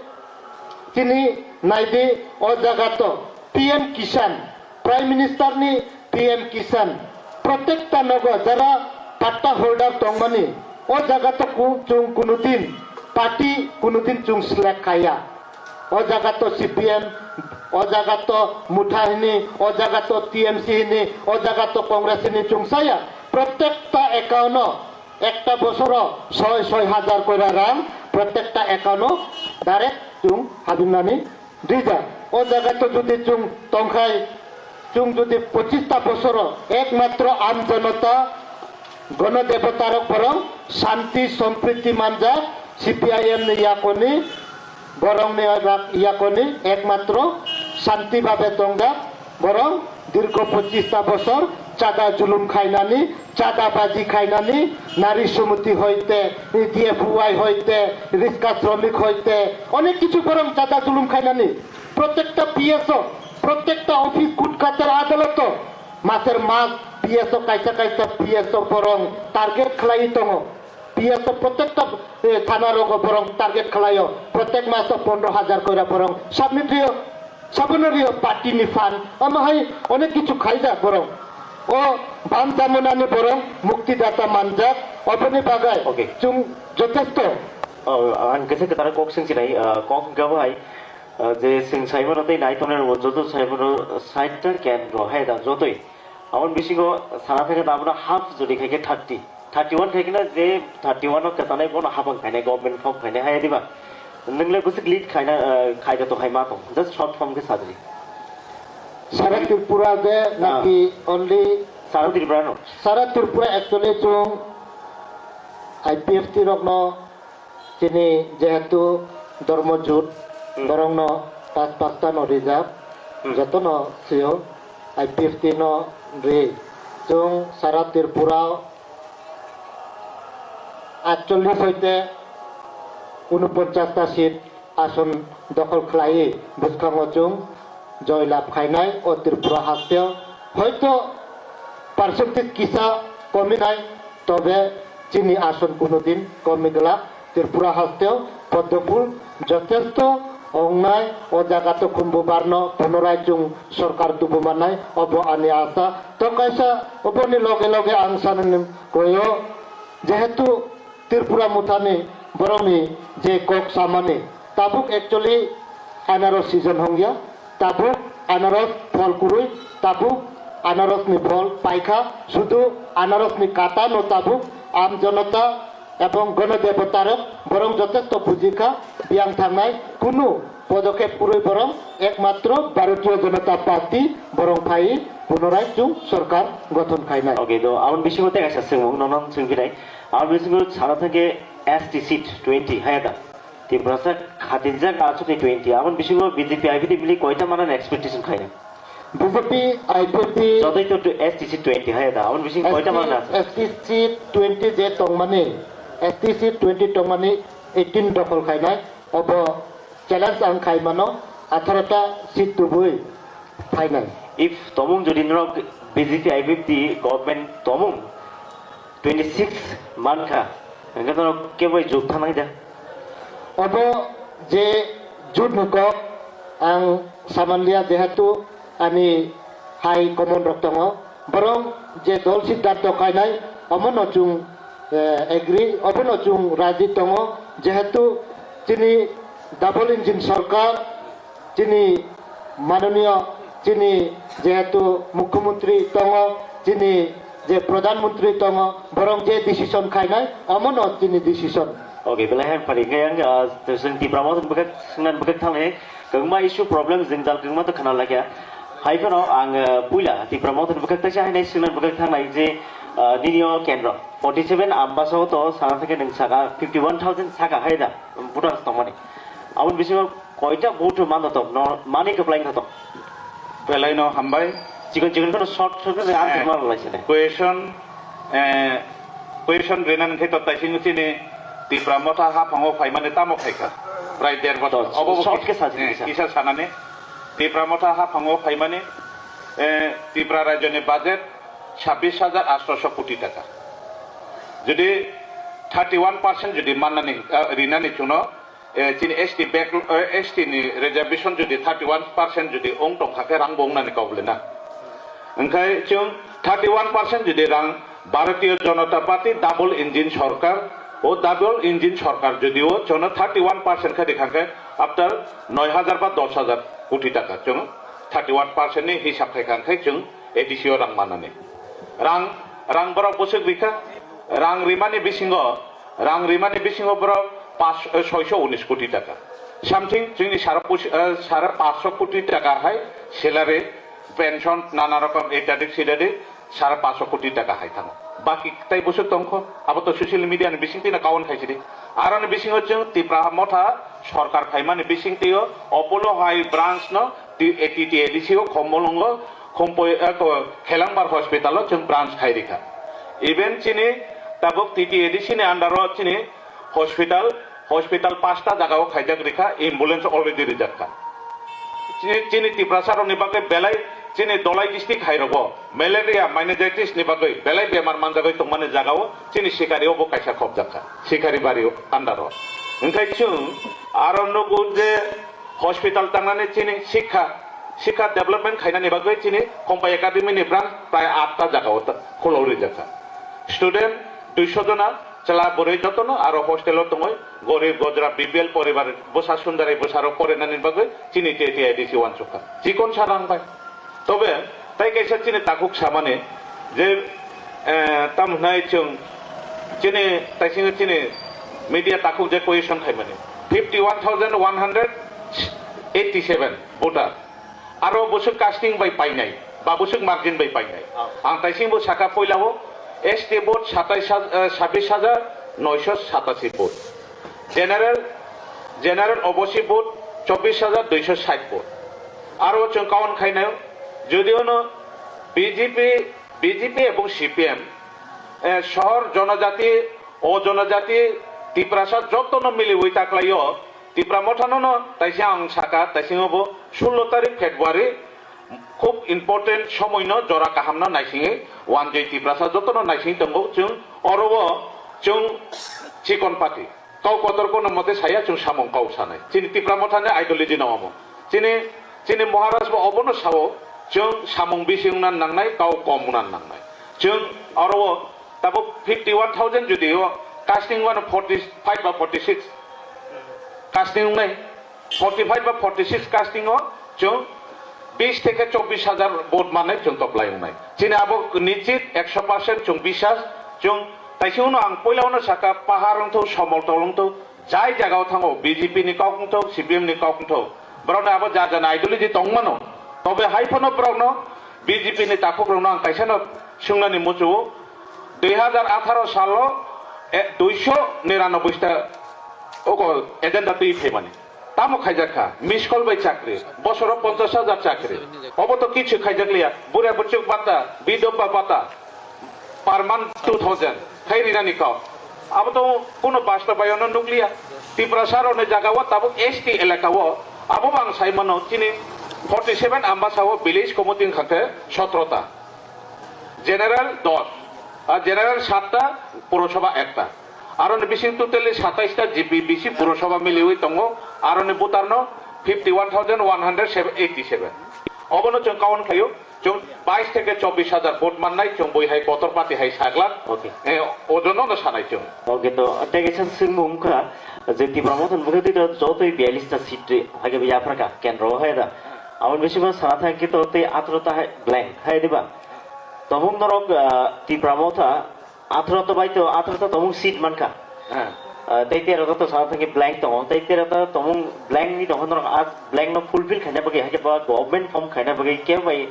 tini naidi o jaga to P M Kisan, Prime Minister ni P M Kisan, protekta nogo jara patta holder tongmani, o jaga to ku-, chwng kunudin party kunudin chwng select khaya. O jaga to C P M, o jaga to Motha hini, o jaga to T M C hini, o jaga to Congress hini chwng saya. Protekta account o ekta bosoro soi soi hajar koira rang protekta account o direct chwng habimnani rija. O jaga to jodi chwng tongkhai, chwng jodi pochista bosoro ekmatro am janata gono debota rok borok shanti sompriti manjak, C P I M ni yakoni, borokni rak-, yakoni ekmatro shanti babe tongjak borok dirgho pochista bosor chada julum khainani, chada baji khainani, nari sumiti hoite, D F Y hoite, riska shromik hoite, onek kichu borok chada julum khainani. Protekta P S O, protekta office kut katar adaloto, maser mas P S O kaisa kaisa P S O borok target khlai tongo. P S O protekta, eh, thana rogo borok target khlaio, protek maso pondro hajar koira borok submit rio, sabono rio party ni fund, omo hai onek kichu khaijak borok. O bam jamonani borok mukti data manjak, oboni bagai Okay. chwng jotesto. Oh, ang kisa kwtara kok sing sinai, ah, kok hwnkha bo hai, ah, je sing saimano tei nai tongnai rok joto saimano side ta kendro hai da jotoi. Aboni bisingo sana thangkhe tabukno half jodi khaikhe thirty, thirty one khaikhe na je thirty one o kwtanai bono hapang khainai government form khainai hai diba? Nwngle bwswk lead khaina, ah, khaida to hai ma tong, just short form khe sadri. Sara Tripura je Ah. naki only Sara Tripura no? Sara Tripura actually chwng I P F T rokno chini jehetu dormo jut Hmm. borokno pas pasta no rijak Hmm. jotono sio I P F T no ri chwng sara Tripura aatchollish hoite unoponchas ta seat ason dokhol khlaiwi bwskango chwng joy lab khainai o Tripura hasteo. Hoito percentage kisa kominai, tobe chini ason kunudin komi glak. Tripura hasteo Poddo phul jotesto wngnai, o jaga to khumbu barno punorai chwng sorkar tubu mannai, obo ani asa. To kaisa oboni loge loge ang sanani koyo, jehetu Tripura Mothani borokni je kok samani, tabuk actually anaros season hongya, tabuk anaros phol kwrwi, tabuk anaros ni phol paikha, sudu anaros ni kata no tabuk am jonota ebong gono debota rok borok jotesto bujikha, biyang thangnai kunu podokhep kwrwi borok ekmatro Bharatiya Janata Party borok phai punorai chwng sorkar gothon khainai. Okay, do aboni bisingo tei kaisa swngmung nono swngphinai. Aboni bisingo sana thangkhe S T seat twenty hayada. Tiprasa khatinjak aswkni twenty. Aboni bisingo B J P I P T F mili koita manani expectation khaina? B J P I P T Jotoi to S T seat twenty hayada. Aboni bisingo koita manani aswk? S T seat twenty je tongmani, S T seat twenty tongmani eighteen dokhol khainai. Obo challenge ang khai mano, atharo ta seat tubui phainai. If tomung jodi norok B J P I P F T government tomung twenty six mankha, hwnkhe norok kebo jut thangnai da? Obo je jut ni kok ang samanliya, jehetu ani hai common rok tongo, borok je dol siddhanto khainai omono chwng, eh, agree, obono chwng raji tongo, jehetu chini double engine sorkar, chini manoniyo, chini jehetu mukhyamantri tongo, chini je pradhan mantri tongo, borok je decision khainai, omono chini decision. Okay, belai hai pari khe ang, ah, chwng Tipra Motha ni bwkhak, swngnani bwkhak thanglai, kwbangma issue problem jwngjal kwbangma to khna laikha. Hai phano ang, ah, puila Tipra Motha ni bwkhak teisa hainai swngnani bwkhak thanglai je, ah, nini o kendro forty seven Ambasa o to sana thangkhe nwng saka fifty one thousand saka hai da voters tongmani. Aboni bisingo koita vote mano to, no, mani kwplai wngkha to? Belai no hambai. Chikon chikon kheno short short kheno answer Eh, ma rwlai sene. Question, eh, Question rinani khe to taisingo chini Tipra Motha haphango phaimani tamo khaikha? Prai der bosor. To, obo bo short kisa, khe sa, eh, kisa. Kisa sanani. Tipra Motha haphango phaimani, eh, Tipra rajyoni budget sabbish hajar atsho koti taka. Jodi thirty one percent jodi mannani, eh, rinani chuno, eh, chini S T back, eh, S T ni reservation jodi thirty one percent jodi ong tongkha khe rang bo wngnani kok le na. Hwnkhe chwng thirty one percent jodi rang Bharatiya Janata Party double engine sorkar, o double engine sorkar jodi o chwngno thirty one percent khe rikha khe after noi hajar ba dos hajar koti taka chwng thirty one percent ni hisab khai kha khe chwng A D C o rang manani. Rang, rang borok bwswk rikha, rang rimani bisingo Rang rimani bisingo borok pas, eh, soisho unis koti taka. Something chini sara pus-, eh, sara pansho koti taka hai salary, pension, nana rokom etadik sidadik sara pansho koti taka hai thango. Baki tai bwswk tongkho, abo to social media ni bisingtwi no kawan khaisidi. Aroni bisingo chwng Tipra Motha sorkar phaimani bisingtwi o Apollo hai branch no T-, A T T A D C o Khomolwngo Khompoi, eh, ko, Khelangbar hospital o chwng branch khai rikha. Even chini tabuk T T A D C ni under o chini hospital, hospital pasta jaga o khaijak rikha, ambulance already rijak kha. Chini, chini Tiprasa rok ni bagwi belai chini Dholai district hai rogo malaria, meningitis ni bagwi belai bemar manjagwi tongmani jaga o chini Sikari o bo kaisa khobjak kha, Sikari bari under o. Hwnkhe chwng aro nugo je hospital tangnani chini sikha, sikha development khainani bagwi chini Khompai Academy ni branch prai atta jaga o ta-, khulok rijak kha. Student duiso jona chwla bwrwi jotono aro hostel o tongwi gorib gojra B P L poribar bwsa sundari bwsarok porinani bagwi chini T T I D C uansuk kha. Chikon sa rang bai. Tobe tai kaisa chini takhuk samani je, eh, tamo hwnai chwng chini taisingo chini media takhuk je question khaimani fifty one thousand one hundred eighty seven voter. Aro bwswk casting bai painai, ba bwswk margin bai painai. Oh. Ang taisingbo saka poilao S T vote satais haj-, eh, sabbish hajar noisho satasi vote. General, General O B C vote chobbish hajar duisho sait vote. Aro chwng kawan khainai, jodi ono B J P, B J P ebong C P M, eh, sohor jonojati, o jonojati, Tiprasa jotono miliwi taklaio, Tipra Mothano no taisa ang saka, taisingo bo sullo tarik February, khub important somoino jora kahamno naisingwi, wanjwi Tiprasa jotono naising tongo, chwng oro o chwng chikon party. Kau kotor kono mote saya chwng samung kau sanai. Chini Tipra Mothani ideology no omo. Chini, chini Maharaj bo obono sao chwng samung bisi wngna nangnai, kau kom wngna nangnai. Chwng oro o tabuk fifty one thousand jodi o casting wano forty five ba forty six casting wngnai, forty five ba forty six casting o chwng bis theke chobbish hajar vote manai chwng toplai wngnai. Chini abo nichit ekso percent chwng bisas chwng taisingno ang poila ono saka pahar wngthok, somol tol wngthok, jai jaga o thango B J P ni kok wngthok, C P M ni kok wngthok, borokni abo ja jani ideology tongmano. Tobe hai phano borokno B J P ni takhuk rokno ang kaisa no swngnani muchungo, dui hajar atharo salo, eh, duiso niranoboi ta ogo agenda twi phaimani. Tamo khaijak kha, miss call bai chakri, bosoro ponchash hajar chakri. Obo to kichu khaijak liya, buria buchuk bata, bidobba bata, per month two thousand khai rinani kok. Abo to kuno basta bai ono nukliya. Tiprasa rokni jaga o tabuk S T elaka o, abo bo ang sai mano, chini forty seven Ambasa o village committee wngkha khe sotro ta. General dos, ar general satta, Purosabha ekta. Aroni bising totally satais ta G P B C Purosabha miliwi tongo, aroni voter no fifty one thousand one hundred eighty seven. Obono chwng count khaio, chwng bais theke chobbish hajar vote mannai, chwng bui hai kotor party hai saglak. Okay. Eh, ojono no sanai chwng. Okay, to tei kaisa swngmung wngkha je Tipra Mothani bwkhak twi to jotoi biyalish ta seat hai khe yapharkha kendro hai da. Aboni bisingo sana thang khe to tei atharo ta hai blank hai diba? Tomung norok, ah, Tipra Motha, atharo to bai to, atharo to tomung seat mankha. Ah, tei tero to sana thang khe blank tongo, tei tero to tomung blank ni tongkha norok, ah, blank no fulfill khaina bagwi, hakhe ba government form khaina bagwi kebo bai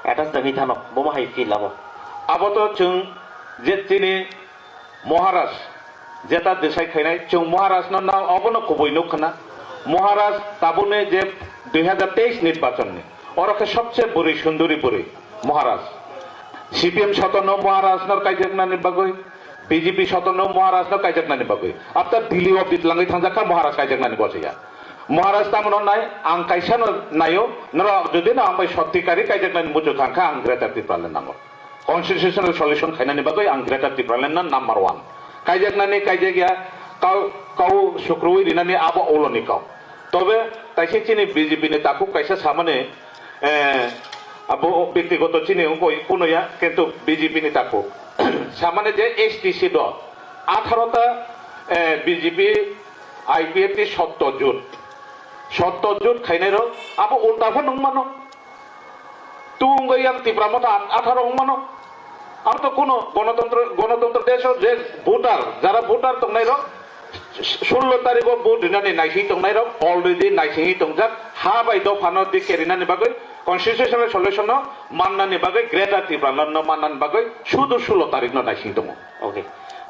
attach tangwi thano, bomo hai feel abo. Abo to chwng je chini Maharaj, jeta decide khainai, chwng Maharaj no na obono kubui nuk khna. Maharaj tabukni je dui hajar teis nirbachon ni, oro khe sobse bwrwi sunduri bwrwi Maharaj. C P M sotono Maharaj no kaijaknani bagwi, B J P sotono Maharaj no kaijaknani bagwi. After Delhi o bitlangwi thangjak kha Maharaj kaijaknani bosaya. Maharaj tamno nai, ang kaisa no naio, norok jodi no ang bai sotikari kaijaknani muchuk thang kha ang Greater Tipraland nango. Constitutional solution khainani bagwi ang Greater Tipraland na number one. Kaijaknani kaijakya kau, kau sukrui rinani abo uloni kau. Tobe taisi chini B J P ni takhuk kaisa samani, eh, abo byaktigoto chini wngkoi kuno ya, kintu B J P ni takhuk. Samani je H T C dol, atharo ta, eh, B J P, I P F T sotto jut. Sotto jut khainai rok, abo ulta pho nung mano. Tungwi yang Tipra Motha atharo wng mano. Ang to kuno gonotontro, gonotontro desh o je voter, jara voter tongnai rok, sullo tarikh o vote rinani naising tongnai rok already naisingwi tongjak, ha bai dophano dikhe rinani bagwi constitutional solution no mannani bagwi Greater Tipraland no mannani bagwi sudu sullo tarikh no naising tongo. Okay.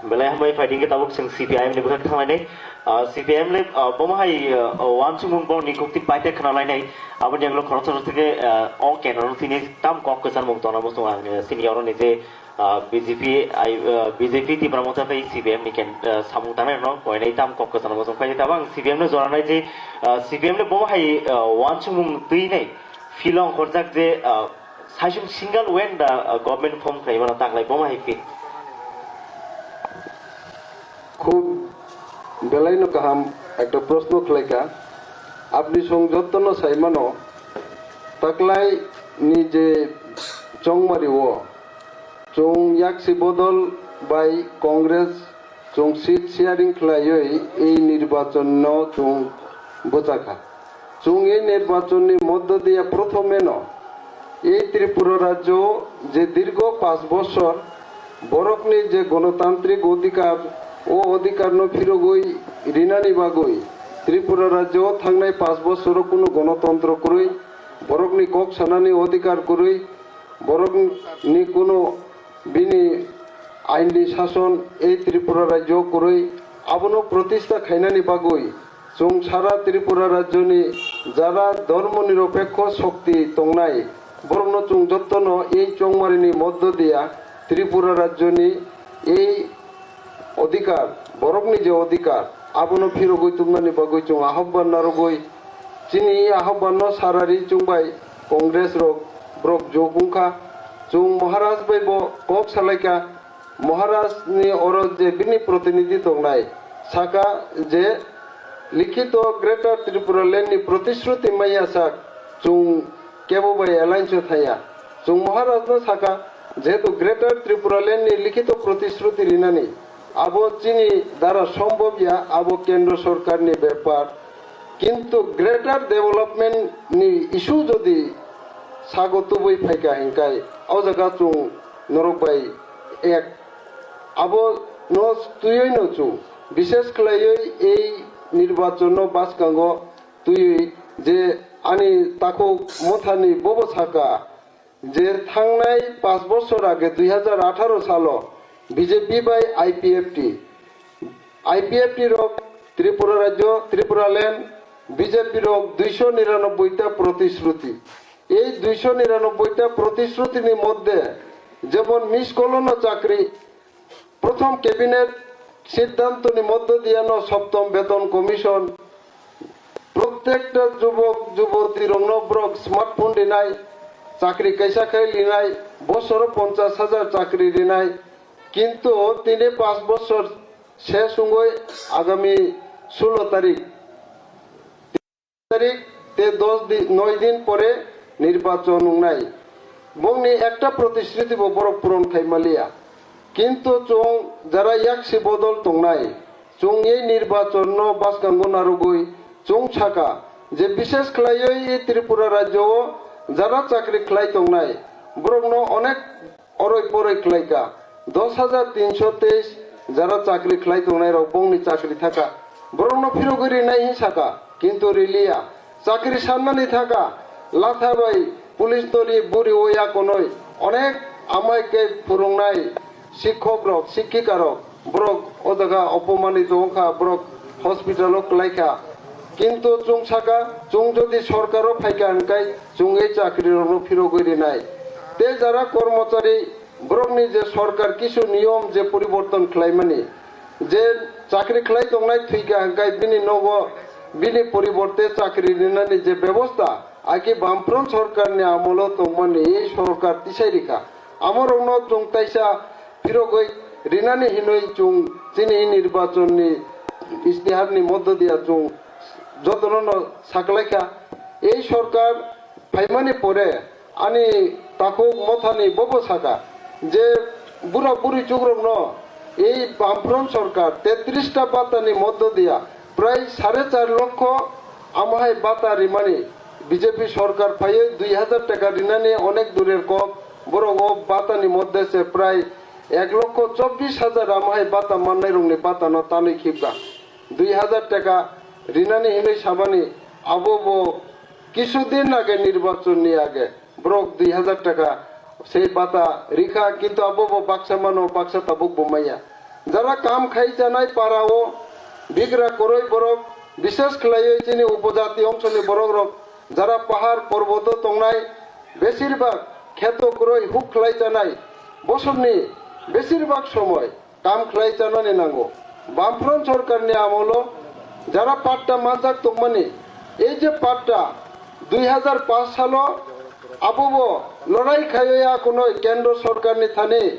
Belai hambai phaidi khe tabuk chwng C P I M ni bwkhak thanglainai. Ah, C P I M le, ah, bomo hai, ah, wansukmung borokni kukti paite khwnalainai. Aboni yagulo khoroksa rok theke, ah, o kendro no tini tam kok kwcharmung tongna muchungo ang, eh, senior ni je, ah, B J P, ai, ah, B J P Tipra Motha tei C P I M ni ken, ah, samung tangnai rokno koinai tam kok kwcharmung muchung. Paide tabang C P I M no joranai je, ah, C P I M le bomo hai, ah, wansukmung twinai philong khorjak je, ah, Saichung single when the, uh, government form khlaimano taklai bomo hai phi. Khub belaino kaham ekta proshno khlaikha. Apni song jottono saimano, taklai ni je chongmari o chwng yaksi bodol bai Congress chwng seat sharing khlaiwi ei nirbachon no chwng bwchakha. Chwng ei nirbachon ni moddo diya prothome no ei Tripura rajyo o je dirgo panch bochor borokni je gonotantrik odhikar, o odhikar no phirogwi rinani bagwi Tripura rajyo o thangnai panch bochor o kunu gonotontro kwrwi, borokni kok sanani odhikar kwrwi, borokni kunu bini ain ni sason ei Tripura rajyo kwrwi, abono protista khainani bagwi chwng sara Tripura rajyoni jara dhormo niropekho shokti tongnai, borokno chwng jottono ei chongmarini moddo diya Tripura rajyoni ei odhikar, borokni je odhikar, abono phirogwi tubnani bagwi chwng ahobban narwgwi, chini ahobbanno sarari chwngbai Congress rok borok jok wngkha. Chwng Maharaj bai bo kok salaikha. Maharaj ni oro je bini protinidhi tongnai, saka je likhito Greater Tripura Land ni protishruti maya sak chwng kebo bai alliance o thaya. Chwng Maharaj no saka, jehetu Greater Tripura Land ni likhito protishruti rinani, abo chini dara sombhob ya, abo kendro sorkar ni bepar. Kintu Greater Development ni issue jodi sago tubui phaikha hinkai, o jaga chwng norok bai ek. Abo no twiwi no chwng, bishes khlaiwi ei nirbachon no bwskango twiwi je ani takhuk Mothani bobo saka, je thangnai panch bochor age dui hazar atharo salo B J P bai I P F T, I P F T rok Tripura rajyo, Tripura land, B J P rok duiso niranobboi ta protishruti. Ei duiso niranobboi ta protishruti ni moddhe jemon miss call no chakri, prothom cabinet siddhanto ni moddhe diya no Saptam Beton Commission, prottekta jubok juboti rokno borok smartphone rinai, chakri kaisa khai rinai, bosoro ponchash hajar chakri rinai, kintu tini panch bochor ses wngwi agami sullo tarik, tarik tei dos din, noi din pore nirbachon wngnai. Bongni ekta protishruti bo borok puron khai maliya. Kintu chwng jara yaksi bodol tongnai, chwng ei nirbachon no bwskango narwgwi chwng saka je bishes khlaiwi ei Tripura rajyo o jara chakri khlai tongnai, borokno onek oroi poroi khlaikha. Dos hajar tinso teis jara chakri khlai tongnai rok bongni chakri thaka. Borokno phirogwi rinai hin saka, kintu riliya. Chakri sanmani thaka, latha bai police no ri buri o yakonoi onek amai khe phurungnai sikhok rok, sikhika rok, borok o jaga opomanito wngkha, borok hospital o kwlaikha. Kintu chwng saka, chwng jodi sorkar o phaikha hinkai chwng ei chakri rokno phirogwi rinai. Tei jara kormochari Borokni je sorkar kisu niyom je poriborton khlaimani, je chakri khlai tongnai thwikha hwnkhe bini nogo bini poriborte chakri rinani je bebosta, agi Bamfront sorkarni amolo tongmani ei sorkar tisai rikha. Amorokno chwng taisa phirogwi rinani hinwi chwng chini nirbachonni istiharni moddo diya chwng jotono no saklaikha. Ei sorkar phaimani pore ani takhuk mothani bobo saka je bura buri chukrokno ei Bamfront sorkar tetris ta batani moddo diya prai sare char lokho amohai bata rimani. B J P sorkar phaiwi dui hazar taka rinani onek durer kok, borok o batani modde se prai ek lokho chobbish hazar amohai bata mannairokni batano tanwi khibka. Dui hazar taka rinani hinwi samani abo bo kisu din age nirbachonni age. Borok dui hazar taka sei bata rikha, kintu abo bo baksa mano, baksa tabuk bo maya. Jara kam khai chanai para o bigra koroi borok, bishes khlaiwi chini upojati ongsoni borok rok, jara pahar porboto tongnai, besirbak kheto koroi huk khlai chanai, bosorni besirbak somoi kam khlai chanani nango. Bamfront sorkarni amolo jara patta manjak tongmani, ei je patta dui hazar paanch salo abobo lorai khaiwi akunoi kendro sorkarni thani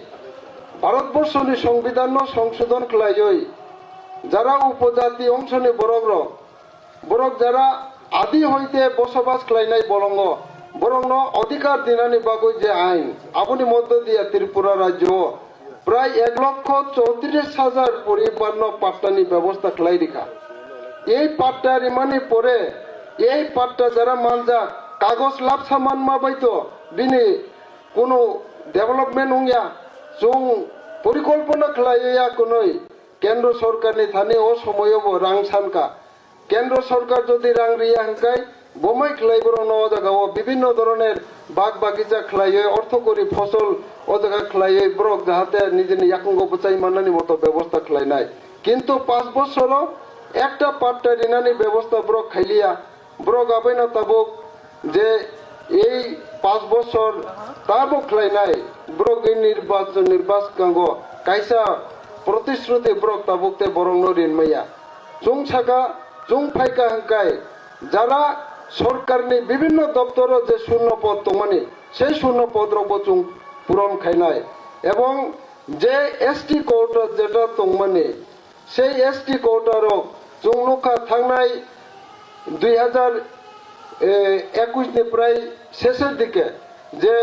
Bharatborsoni Songbidanno songsodon khlaiwi jara upojati ongsoni borokrok Borok jara adi hoite bosobas khlainai bolongo, borokno odhikar dinani bagwi je ain, aboni moddo diya Tripura rajyo o prai ek lokho chowtris hajar poribarno pattani bebosta khlai rikha. Ei patta rimani pore, ei patta jara manjak, kagoj lapsa manma bai to bini kunu development wngya. Chwng porikolpona khlaiwi ya kwnwi kendro sorkarni thani o somoyo bo rang sanka. Kendro sorkar jodi rang riya hwnkhe, bomai khlai borokno o jaga o bibinno dhoroner bag bagija khlaiwi, ortho kori fosol o jaga khlaiwi borok jahate nijini yakungo bwchai mannani moto bebosta khlainai. Kintu panch bosoro ekta patta rinani bebosta borok khailiya. Borok abaino tabuk je ei panch bosor tabuk khlainai, borok ei nirbachon ni bwskango kaisa protisruti borok tabuk tei borokno rinmaya. Chwng saka, chwng phaikha hwnkhe jara sorkarni bibinno doptoro je shunno pod tongmani, sei shunno podrokbo chwng puron khainai. Ebong je S T quota jeta tongmani, sei S T quota rok chwng nukha thangnai dui hazar ekush ni prai sesher dike je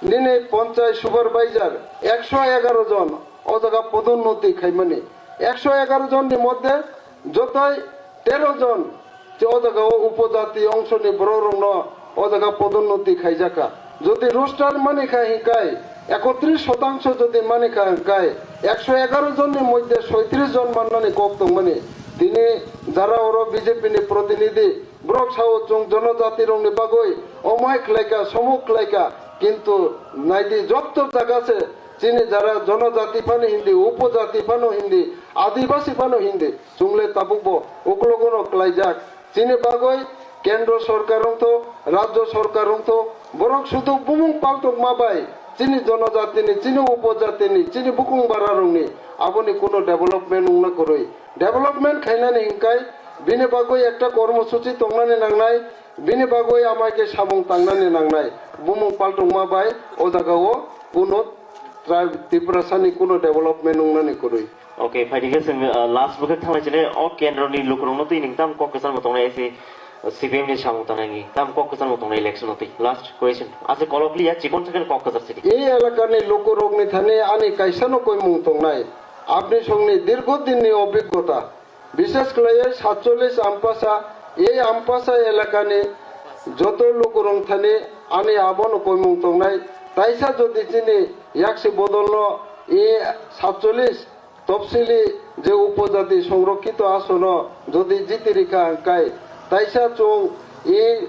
nini ponchai supervisor ekso egaro jon o jaga podonnoti khaimani. Ekso egaro jon ni moddhe jotoi tero jon je o jaga o upojati ongsoni borok rokno o jaga podonnoti khaijaka. Jodi roster mani kha hingkai ekotris shotangsho jodi mani kha hingkai ekso egaro jon ni moddhe soitris jon mannani kok tongmani. Tini jara oro B J P ni protinidhi borok sao chwng jonojati rokni bagwi omohai khlaika, somuk khlaika, kintu naidi jotto jaga se chini jara jonojati phano hindi, upojati phano hindi, adibasi phano hindi. Chwngle tabukbo uklogono klaijak. Chini bagwi kendro sorkar wngtho, rajyo sorkar wngtho, borok sudu bumung paltokma bai chini jonojatini, chini upojatini, chini bukung bararokni aboni kuno development wngna kwrwi. Development khainani hinkai bini bagwi ekta kormosuchi tongnani nangnai, bini bagwi amai khe samung tangnani nangnai. Bumung paltokma bai o jagao kuno Tri-, Tiprasani kuno development wngnani kwrwi. Okay, phaidi khe chwng, uh, last bwkhak thanglai chini o kendroni lukurokno twi ning tam kok kwchangbo tongnai ese C P M ni samung tangnani tam kok kwchangbo tongnai election no twi. Last question. Ase kolok liya chikon second kok kwchar sidi. Ei elakani lukurokni thani ani kaisano koimung tongnai. Apni songni dirgo dinni obiggota. Bishes khlaiwi satchollish Ampasa, ei Ampasa elakani joto lukurok thani ani abono koimung tongnai. Taisa jodi chini yaksi bodolno ei satchollish topsili je upojati songrokkhito asono jodi jiti rikha hwnkhe, taisa chwng ei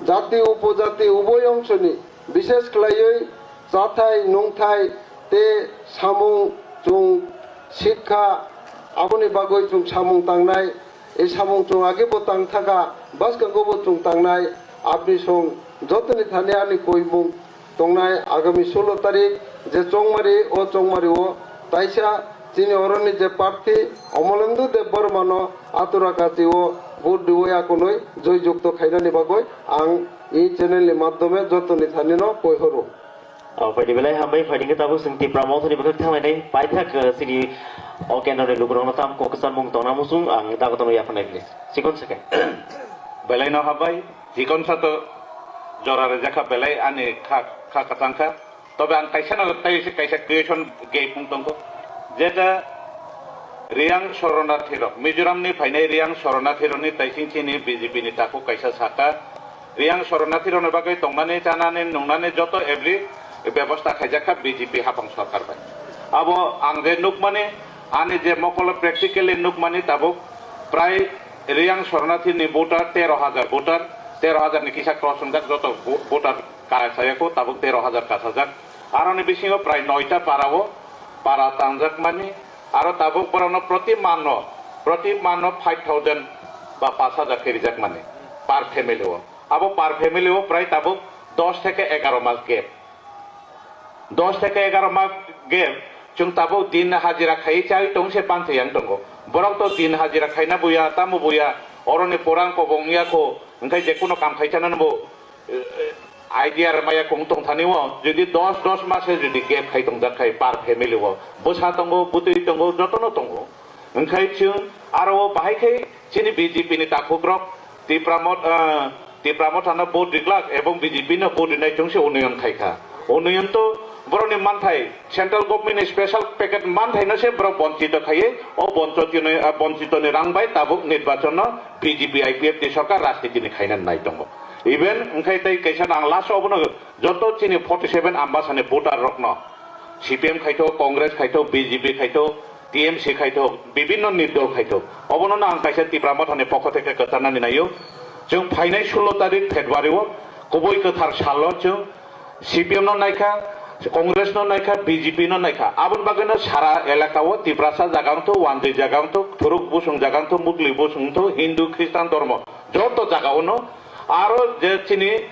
jati upojati uboi ongsoni bishes khlaiwi chathai nungthai tei samung chwng sikha, aboni bagwi chwng samung tangnai. Ei samung chwng agebo tang thaka, bwskango bo chwng tangnai. Apni song jotoni thani ani koimung Tongnai agami sulo tarik je chongmari, o chongmari o taisa chini oroni je parthi Omolendu Debbarmano atura kachi o vote riwi akunwi joy jukto khainani bagwi ang e channel ni madhyome jotoni thanino koi horo. O, phaidi belai hambai, phaidi khe tabuk chwng Tipra Mothani bwkhak thanglainai paithak, eh, chini o kendroni lukurokno tam kok kwcharmung tongna muchung ang dagotono yapharnai, please. Chikon second. Belai no hambai, chikon sato jora rwjakha belai ani kha, kha kwchangkha. Tobe ang kaisa no, tai se kaisa question gate wng tongkho. Jeta Riyang Shoronathi rok, Mizoram ni phainai Riyang Shoronathi rokni taising chini B J P ni takhuk kaisa saka, Riyang Shoronathi rokni bagwi tongnani, chanani, nungnani joto every bebosta khaijak kha B J P hapang sorkar bai. Abo ang je nukmani, ani je mokolo practically nukmani tabuk prai Riyang Shoronathi ni voter tero hajar voter, tero hajar ni kisa cross wngjak joto vo-, voter kara sayako tabuk tero hajar kasajak. Aroni bisingo prai noita para o para tangjak mani, aro tabuk borokno proti manno, proti manno five thousand ba pash hajar khe rijak mani per family o. Abo per family o prai tabuk dos theke egaro mas gap. Dos theke egaro mas gap, chwng tabuk din hajira khaiwi chawi tong se panthai yang tongo. Borok to din hajira khaina buya, tamo buya, oroni porang kobong ya kho, hwnkhe je kuno kam khai chana bo, eh, idea rwmaya kung tong thani o, jodi dos, dos mase jodi gap khai tongjak khai per family o, bwsa tongo, bwtwi tongo, jotono tongo. Hwnkhe chwng aro o bahai khe chini B J P ni takhuk rok Tipra Mot-, ah, Tipra Motha no vote rijak ebong B J P no vote rinai chwng se unoyon khai kha. Unoyon to borok ni manthai, central government ni special package manthai no se borok bonchito khaiwi o bonchito ni, ah, bonchito ni rang bai tabuk nirbachon no B J P I P F T sorkar rajniti ni khaina nai tongo. Even hwnkhe tei kaisa no ang last o obono joto chini forty seven Ambasani voter rokno, C P M khaithok, Congress khaithok, B J P khaithok, T M C khaithok, bibinno nirdol khaithok. Obono no ang kaisa Tipra Mothani pokho theke kwcharnani naio. Chwng phainai sullo tarik February o kubui kwthar salo chwng C P M no naikha, Congress no naikha, B J P no naikha. Aboni bagwino sara elaka o Tiprasa jaga wngthok, Wanjwi jaga wngthok, Thuruk Busung jaga wngthok, Mukli Busung wngthok, Hindu, Khristan dhormo joto jaga o no aro je chini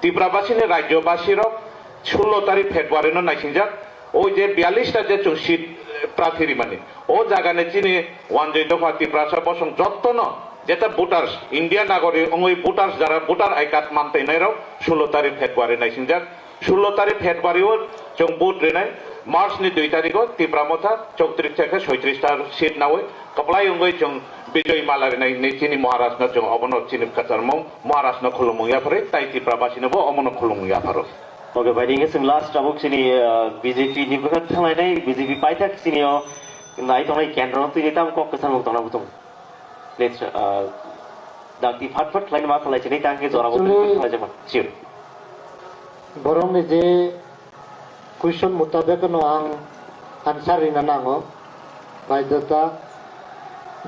Tiprabasini rajyobasi rok sullo tarik February no naisingjak, o je biyallis ta je chwng seat, eh, prathi rimani, o jaga ni chini Wanjwi dopha Tiprasa bosong jotto no jeta voters, India nagorik wngwi voters, jara voter I card mantwi nai rok sullo tarik February naisingjak. Sullo tarik February o chwng vote rinai, March ni dui tarik o Tipra Motha chowtris theke soitris ta seat nawi kwplai wngwi chwng Bijoy Mala rinai hinwi chini Maharaj no chwng obono chini kwcharmung Maharaj no khulumung yapharwi tai Tipra basi no bo omono khulumung yapharo. Okay, bai ringe chwng last tabuk chini, uh, B J P ni bwkhak thanglainai B J P paithak chini o nai tongnai kendro no twi tam kok kwchangmung tongna butung. Let's, uh, dakti phat phat khlaina ma khlai chini tang khe jora bo Actually, twi khlai jama. Sure. Borokni je question mutabek no ang answer rina nango, baidhota.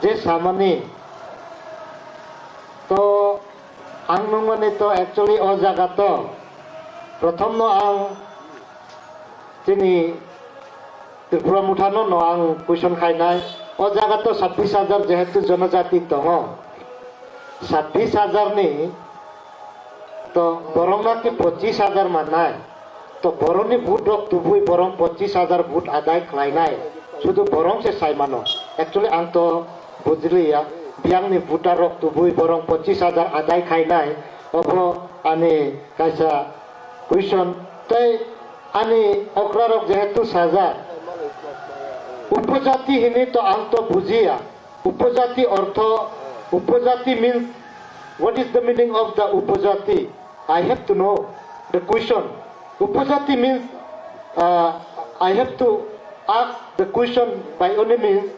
Je samani to ang nungmani to actually o jaga to prothom no ang chini Tripura Motha no, no ang question khainai. O jaga to sabbish hajar jehetu jonojati tongo. Sabbish hajar ni to borok naki pochis hajar mannai. To borok ni vote rok tubui borok pochis hajar vote adai khlainai. Sudu borok se sai mano. Actually ang to bujiliya. Biyang ni voter rok tubui borok pochis hajar adai khainai. Obo ani kaisa question. Tei ani okra rok jehetu sajak, upojati hini to ang to bujiya. Upojati ortho, upojati means, what is the meaning of the upojati? I have to know the question. Upojati means, uh, I have to ask the question by any means.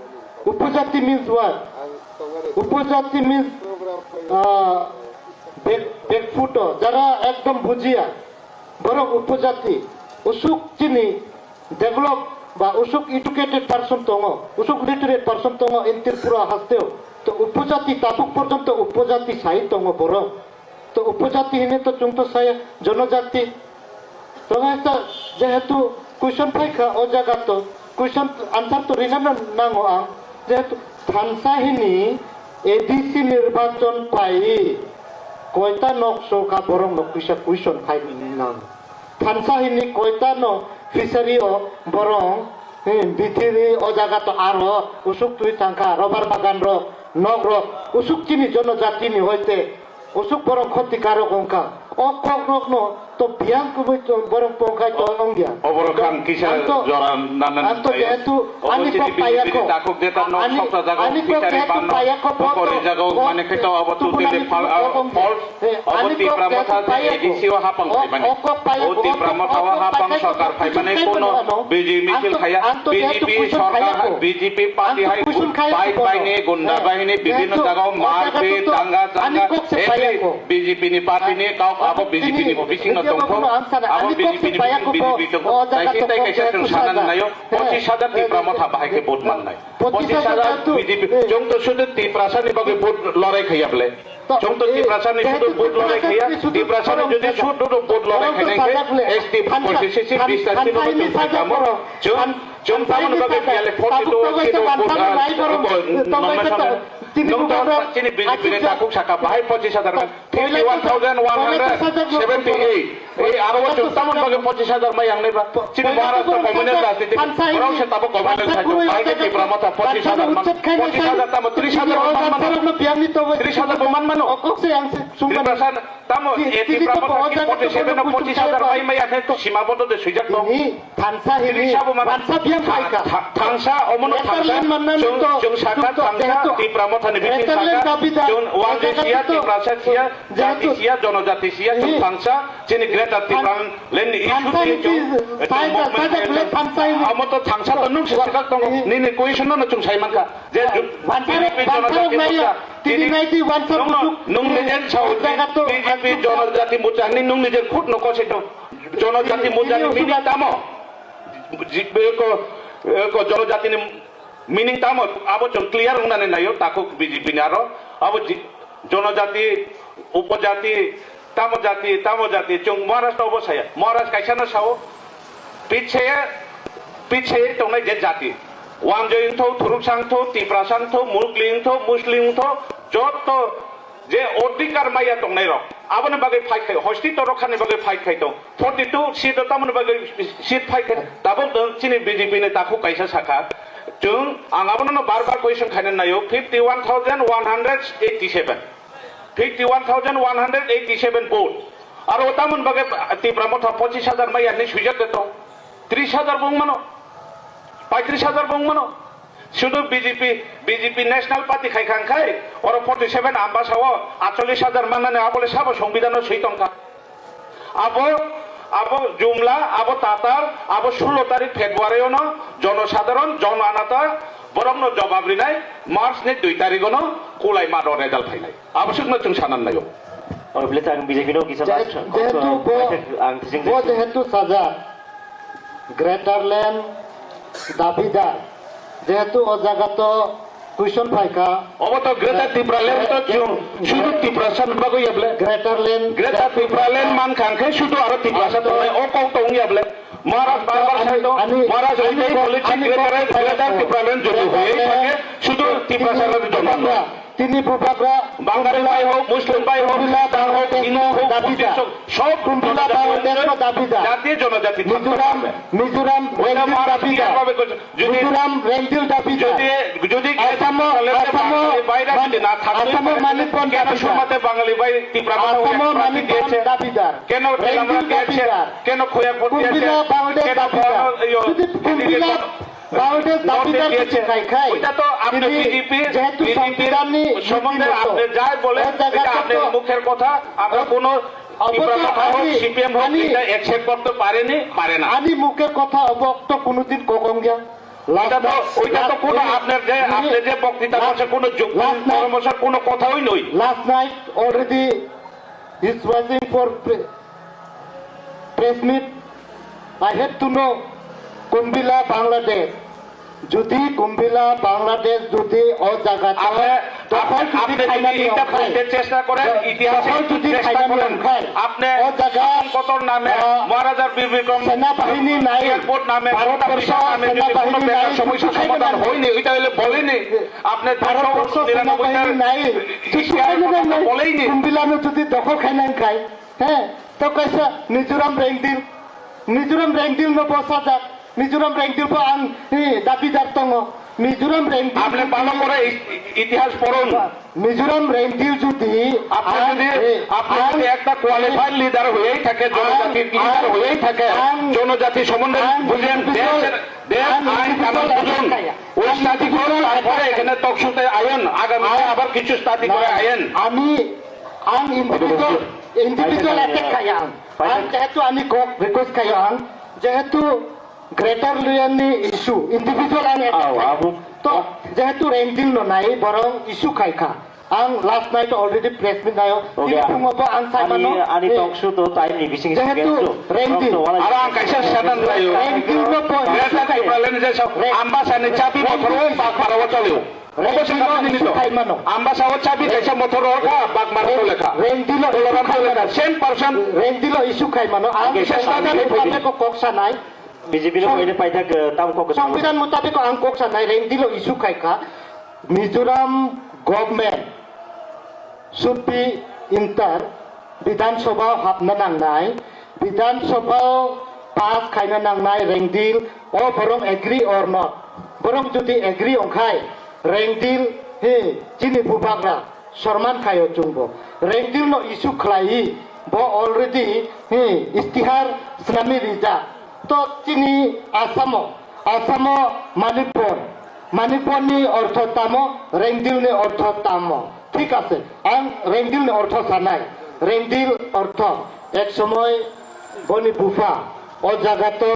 Upojati means what? Upojati means, uh, back, back foot, jara ekdom bujiya. Borok upojati, usuk chini develop ba usuk educated person tongo, usuk literate person tongo in Tripura hasteo. To upojati tabuk porjonto upojati sai tongo borok. To upojati hine to chwng to saya jonojati. To haisa jehetu question phaikha o jaga to question answer to rina nango ang. Jehetu thansa hini A D C nirbachon pai koita nok soka borok nok kisa question khai nang. Thansa hini koita no fishery o borong, eh, bithiri o jaga to aro usuk twi thangkha, rubber bagan rok, nok rok, usuk chini jonojati ni hoite usuk borong khoti karok wngkha. O kok rok no to biyang kubui to borong pongkhai to wngya. Oborok ang kisa jora nanani ang to jehetu ani kok payako. Takhuk jeta nok sokta jaga ani kok fishery jehetu payako, pokori jaga mane khaito obo totally false. Obo Tipra Motha je A D C o hapang phaimani. O Tipra Motha o hapang sorkar phaimani kono B J P misil khaya. B J P sorkar, B J P party hai bai bai ni gunda bahini bibhinno jaga o marpit, danga changa, every B J P ni party ni kok abo B J P ni bisingo tongkho. Abo B J P ni bising B J P tongkho. Taisi tai kaisa chwng sanani naio. Pochis hajar Tipra Motha bahai khe vote mannai. Pochis hajar B J P. Chwng to sudu Tiprasa ni bagwi vote lorai khaya bwle. Chwng to Tiprasa ni sudu vote lorai khaya. Tiprasa ni jodi sudu vote lorai khainai khe S T constituency bis ta sino chwng khaikamo. Chwng, chwng tamoni bagwi biyale forty two kilo vote, ah, nomination. Nung to chini B J P ni takhuk saka bahai pochis hajar. Fifty one thousand one hundred seventy eight. Ei aro o chwng tamoni bagwi pochis hajar mai ang nai ba. Chini Maharashtra communal rajniti borok se tabuk communal sajwk. Bahai khe Tipra Motha pochis hajar man. Pochis hajar tamo tris hajar bo man mano. Tris hajar bo man mano. Tiprasa tamo, eh, Tipra Motha ki forty seven o pochis hajar mai mai ya khe sima bodo de swijak tong. Thansa hini, thansa biyang phaikha. Tha-, tha-, thansa, omono thansa, chwng, chwng saka thansa, Tipra Mothani bising saka, chwng wanjwi siya, Tiprasa siya, jati siya, jonojati siya, chwng thansa, chini Greater Tipraland ni issue ni chwng, chwng movement khainai. Omo to thansa to nung se swkak tongo, nini question no chwng sai mankha. Je B J P jonojati morcha, tini nung, nung nijen sao, B J P jonojati morcha ni nung nijen khud no kosai tong. Jonojati morcha ni meaning tamo? Ji-, eko, eko jonojati ni meaning tamo? Abo chwng clear wngnani naio, takhuk B J P ni aro. Abo ji-, jonojati, upojati, tamo jati, tamo jati, chwng Maharashtra obo saya. Maharaj kaisa no sao, pitsaye, pitsaye tongnai je jati. Wanjoi wngthok, Thuruksa wngthok, Tiprasa wngthok, Mugli wngthok, Muslim wngthok, joto je odhikar maya tongnai rok, aboni bagwi fight khai, hosti torok khani bagwi fight khai tong. Forty two seat o tamoni bagwi seat fight khai, tabuk no chini B J P ni takhuk kaisa sakha. Chwng, ang abono no bar bar question khaina naio, fifty one thousand one hundred eighty seven. Fifty one thousand one hundred eighty seven vote. Aro tamoni bagwi Tipra Motha pochis hajar maya hinwi swijak de tong. Tris hajar bo wng mano. Paitris hajar bo wng mano. Sudu B J P, B J P National Party khai khang khai, oro forty seven Ambasa o atchollis hajar mannani abole sabo Songbidhan o swi tongkha. Abo, abo jumla, abo tatal, abo sullo tarik February ono jonosadharon, jon anata borokno jobab rinai, March ni dui tarik ono kulai mano result phainai. Abo swkno chwng sanan naio. Oro bwle ang B J P no kisa jehetu bo, ang thising bo jehetu sajak Greater Land dabidar, jehetu o jaga to question phaikha. Obo to Greater Tipraland to chwng sudu Tiprasa ni bagwi ya bwle. Greater Land, Greater Tipraland mankha hwnkhe sudu aro Tiprasa tongnai o kok to wngya bwle. Maharaj bar bar sai to, Maharaj oide policy Greater, Greater Tipraland jodi hoye thangkhe sudu Tiprasa rok jono. Tini bubagra Bangali bai hok, Muslim bai hok, Khristan hok, Hindu hok, Buddhist hok, sob Kumbila Bangladesh no dabidar. Jati jonojati Mizoram, Mizoram Rengdil dabidar. Mizoram Rengdil dabidar. Jodi, jodi Asamo, Asamo, Asamo Manipur dabidar. Asamo Manipur dabidar. Keno Rengdil dabidar. Keno Khoyakot Kumbila Bangladesh dabidar. Jodi Kumbila Bangladesh দাবিদার কিছু খাই খাই। ওইটা তো আপনি বিজেপি, বিজেপির সম্বন্ধে আপনি যাই বলেন, এটা আপনার মুখের কথা, আমরা কোনো ত্রিপুরা কথা হোক, সিপিএম হোক, এটা অ্যাকসেপ্ট করতে পারেনি, পারে না। Ani mukhe kotha obo to konotin kokong ya. Oita to, oita to kono apnar je, apni je boktita korse kono যুক্তি পরামর্শ kono kotha oi noi. Last night already is waiting for pre-, press meet. I have to know Kumbila Bangladesh. Jodi Kumbila Bangladesh jodi o jaga to dokhol jodi khainani ongkhai, চেষ্টা করেন, ইতিহাসে চেষ্টা করেন, আপনি শাসন কতর নামে, মহারাজার বীর বিক্রম সেনাবাহিনী নাই, এয়ারপোর্ট নামে, ভারতবর্ষ সেনাবাহিনী নাই, সমস্যা সমাধান হয়নি, এটা হইলে বলেনি। আপনি ভারতবর্ষ সেনাবাহিনী নাই, কিছু বলেনি। Kumbila no jodi dokhol khainani khai, হ্যাঁ, তো kaisa Mizoram Rengdil, Mizoram Rengdil no bosajak, Mizoram Rengdil bo ang, eh, dabidar tongo. Mizoram Rengdil আপনি ভালো করে ই-, ইতিহাস পড়ুন। Mizoram Rengdil jodi আপনি ang, যদি, eh, আপনি ang, যদি একটা কোয়ালিফাইড লিডার হয়েই থাকে, ang, জনজাতির লিডার ang, হয়েই থাকে, ang, জনজাতি সম্বন্ধে ang বুঝেন, individual, দেশের, দেশ ang আইন কানুন individual বুঝুন, attack kaya. ওই Ang স্টাডি করুন, individual তারপরে attack এখানে টক শোতে আয়েন, আগামীতে ang, আবার কিছু স্টাডি করে na, আয়েন। Ami ang individual, individual attack kaya ang. Ang jehetu ani kok request kaya ang, jehetu Greater Luyan ni issue, individual ang attack kaya. To, jehetu Rengdil no nai, borong issue khai kha. Ang last night already press meet nayo, tini phungo bo ang sai mano. Ani talk show to time ni bising jehetu Rengdil. Aro ang kaisa statement nayo. Rengdil no bo issue khai. Ambasa ni chabi motor o bak para o chalio. Rengdilo issue khai mano. Ambasa o chabi kaisa motor o kha, bak mara to lekha. Rengdilo issue khai mano. Same person. Rengdilo issue khai mano. Ang statement ko kok sanai. B J P no koine paithak, eh, tam kok. Songbidan mutabik ang kok sanai Rengdilo issue khai kha. Mizoram government should be enter Bidhan Sabha hapna nangnai, Bidhan Sabha pass khaina nangnai Rengdil, o borong agree or not. Borong jodi agree ongkhai, Rengdil, he, chini bubagra, sorman khaio chungbo. Rengdil no issue khlai, bo already, he, istihar snami rijak. To chini Asamo, Asamo Manikpur, Manikpur ni ortho tamo, Rengdil ni ortho tamo. Thik ase, ang Rengdil ni ortho sanai. Rengdil ortho, ek somoy boni bupha, o jaga to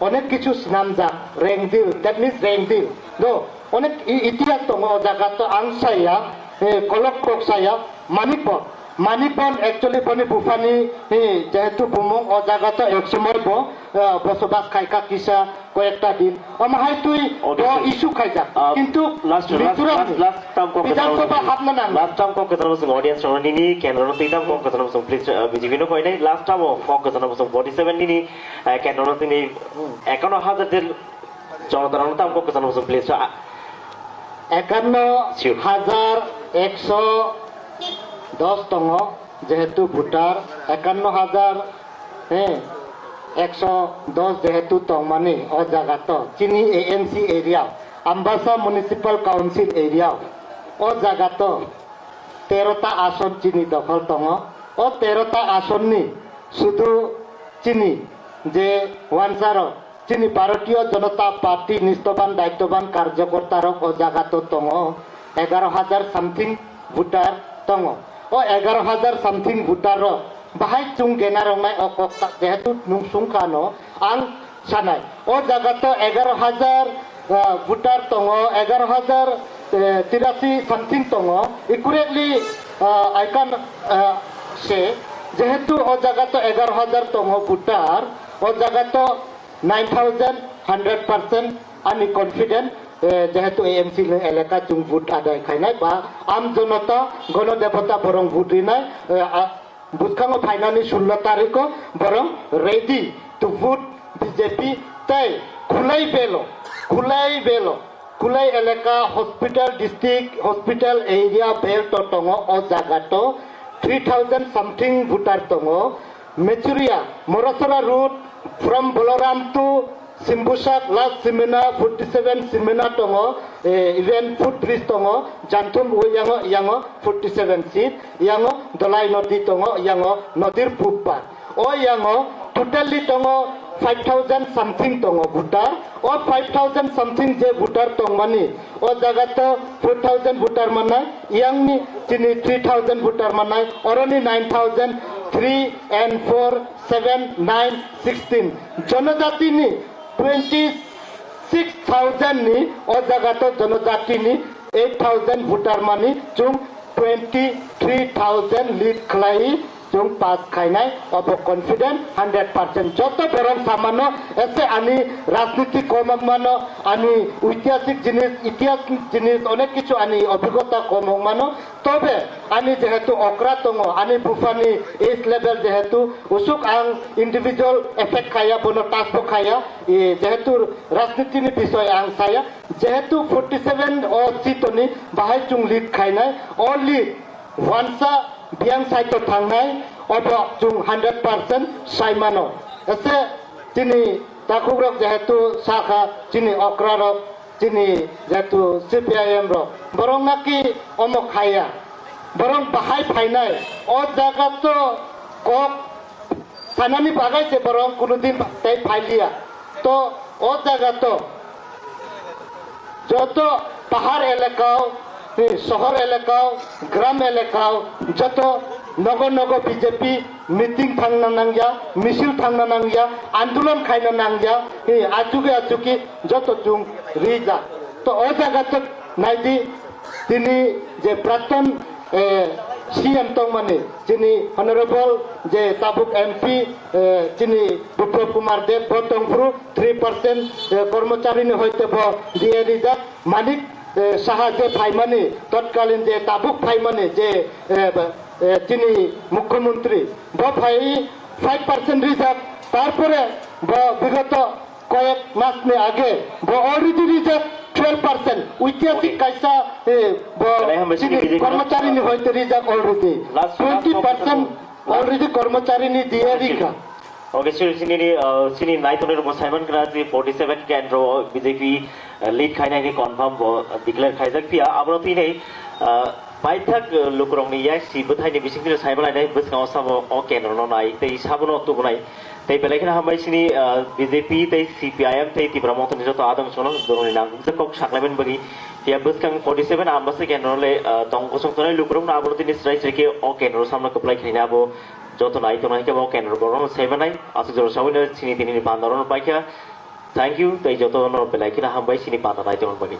onek kichu snamjak, Rengdil, that means Rengdil. No, onek i-, itihas tongo o jaga to ang saya, eh, kolok kok saya, Manikpur. Manikpur actually boni buphani, eh, jehetu bumung o jaga to ek somoy bo, eh, bosobas khai kha kisa koyekta din. Omo hai twi bo issue khaijak. Kintu last, last, Mizoram last, last term kok Bidhan Sabha hapna nang. Last term kok kwcharo song audience rok nini kendro no twi tam kok kwcharo song please, uh, B J P no koinai last term o kok kwcharo song forty seven nini, uh, kendro no tini ekanno hajar del jonotaro no tam kok kwcharo song please. Ekanno hajar ekso dos tongo, jehetu voter ekanno hajar, eh, ekso dos jehetu tongmani o jaga to chini A M C area, Ambasa Municipal Council area o jaga to tero ta ason chini dokhol tongo. O tero ta asonni sudu chini je wansarok, chini Bharatiya Janata Party nistoban daittoban karjokorta rok o jaga to tongo, egaro hajar something voter tongo. O egaro hajar something voter rok bahai chwng gena rongnai o kok ta, jehetu nung sungkha no ang sanai. O jaga to egaro hajar, ah, voter tongo, egaro hajar, eh, tirasi something tongo. Accurately, ah, I can, ah, say, jehetu o jaga to egaro hajar tongo voter, o jaga to nine thousand hundred percent ani confident, eh, jehetu A M C ni elaka chwng vote adai khainai ba am jonota, gono debota borong vote rinai, eh, a, bwskango phainani sullo tariko borong ready to vote B J P tei khulai belo, khulai belo, khulai elaka hospital, district hospital area belt to tongo o jaga to three thousand something voter tongo. Mechuria, Morasora road from Boloram to Simbusak last Simena forty seven Simena tongo, eh, even footbridge tongo, Janthum o yango, yango forty seven seat, yango Dolai nodi tongo, yango nodir puppa. O yango totally tongo five thousand something tongo voter. O five thousand something je voter tongmani, o jaga to four thousand voter manai, yangni chini three thousand voter manai, oroni nine thousand, three and four, seven, nine, sixteen. Jonojati ni twenty six thousand ni o jaga to jonojati ni eight thousand voter mani chwng twenty three thousand lead khlai chwng pass khainai obo confident hundred percent. Joto borok samano ese ani rajniti komok mano, ani oitihasik jinis, itihas jinis onek kichu ani obhigota komok mano. Tobe ani jehetu okra tongo, ani buphani age level jehetu usuk ang individual effect khaya, bono touch bo khaya, e, jehetu rajniti ni bisoy ang saya, jehetu forty seven o seat ni bahai chwng lead khainai, o lead wansa biyang side o thangnai, obo chwng hundred percent sai mano. Ese Chini takhukrok jehetu sakha, chini okrarok, chini jehetu C P I M rok, borok naki omo khaya, borok bahai phainai, o jaga to kok sanani bagai se borok kunudin tei phailiya. To o jaga to joto pahar elakao, eh, sohor elakao, gram elakao, joto nogo nogo B J P meeting thangna nangya, misil thangna nangya, andolon khaina nangya, eh, achuki achuki joto chung rijak. To o jaga to naidi, tini je prakton, eh, C M tongmani, chini honorable je tabuk M P, eh, chini Biplab Kumar Deb bo tongphuru, three percent, eh, kormocharini hoite bo diye rijak, Manik, eh, Saha je phaimani, totkalin je tabuk phaimani je, eh, eh, chini mukhyamantri, bo phai five percent rijak, tarpore bo bigoto koyek mas ni age bo already rijak twelve percent, oitihasik Okay. kaisa, eh, bo Belai hambai chini chini B J P no. Kormocharini hoite rijak already. Last, last Twenty percent. Already kormocharini diye rikha. Okay, sir, chini, uh, chini naitongnai rok bo saiman kra je forty seven kendro B J P, uh, lead khainai ni confirm bo declare khaijak phiya. Abono tini, uh, paithak, uh, lukurokni yak si bwthaini bisingtwi saimanai nai bwskango samo o kendro no nai tei sabono tubunai. Tei belai kheno hambai chini, uh, B J P tei C P I M tei Tipra Motha ni joto adong sono doroni nang kok saklaimani bagwi. Phiya bwskang forty seven Ambasa kendro le, ah, tong kosong tongnai lukurokno abono tini srai srai khe o kendro samno kwplai khaina abo joto nai tongnai khe bo kendro borokno saimanai. Aswk jora sawino chini tini ni panda rokno paikha. Thank you, tei jotono belai kheno hambai chini panda nai tongna bagwi.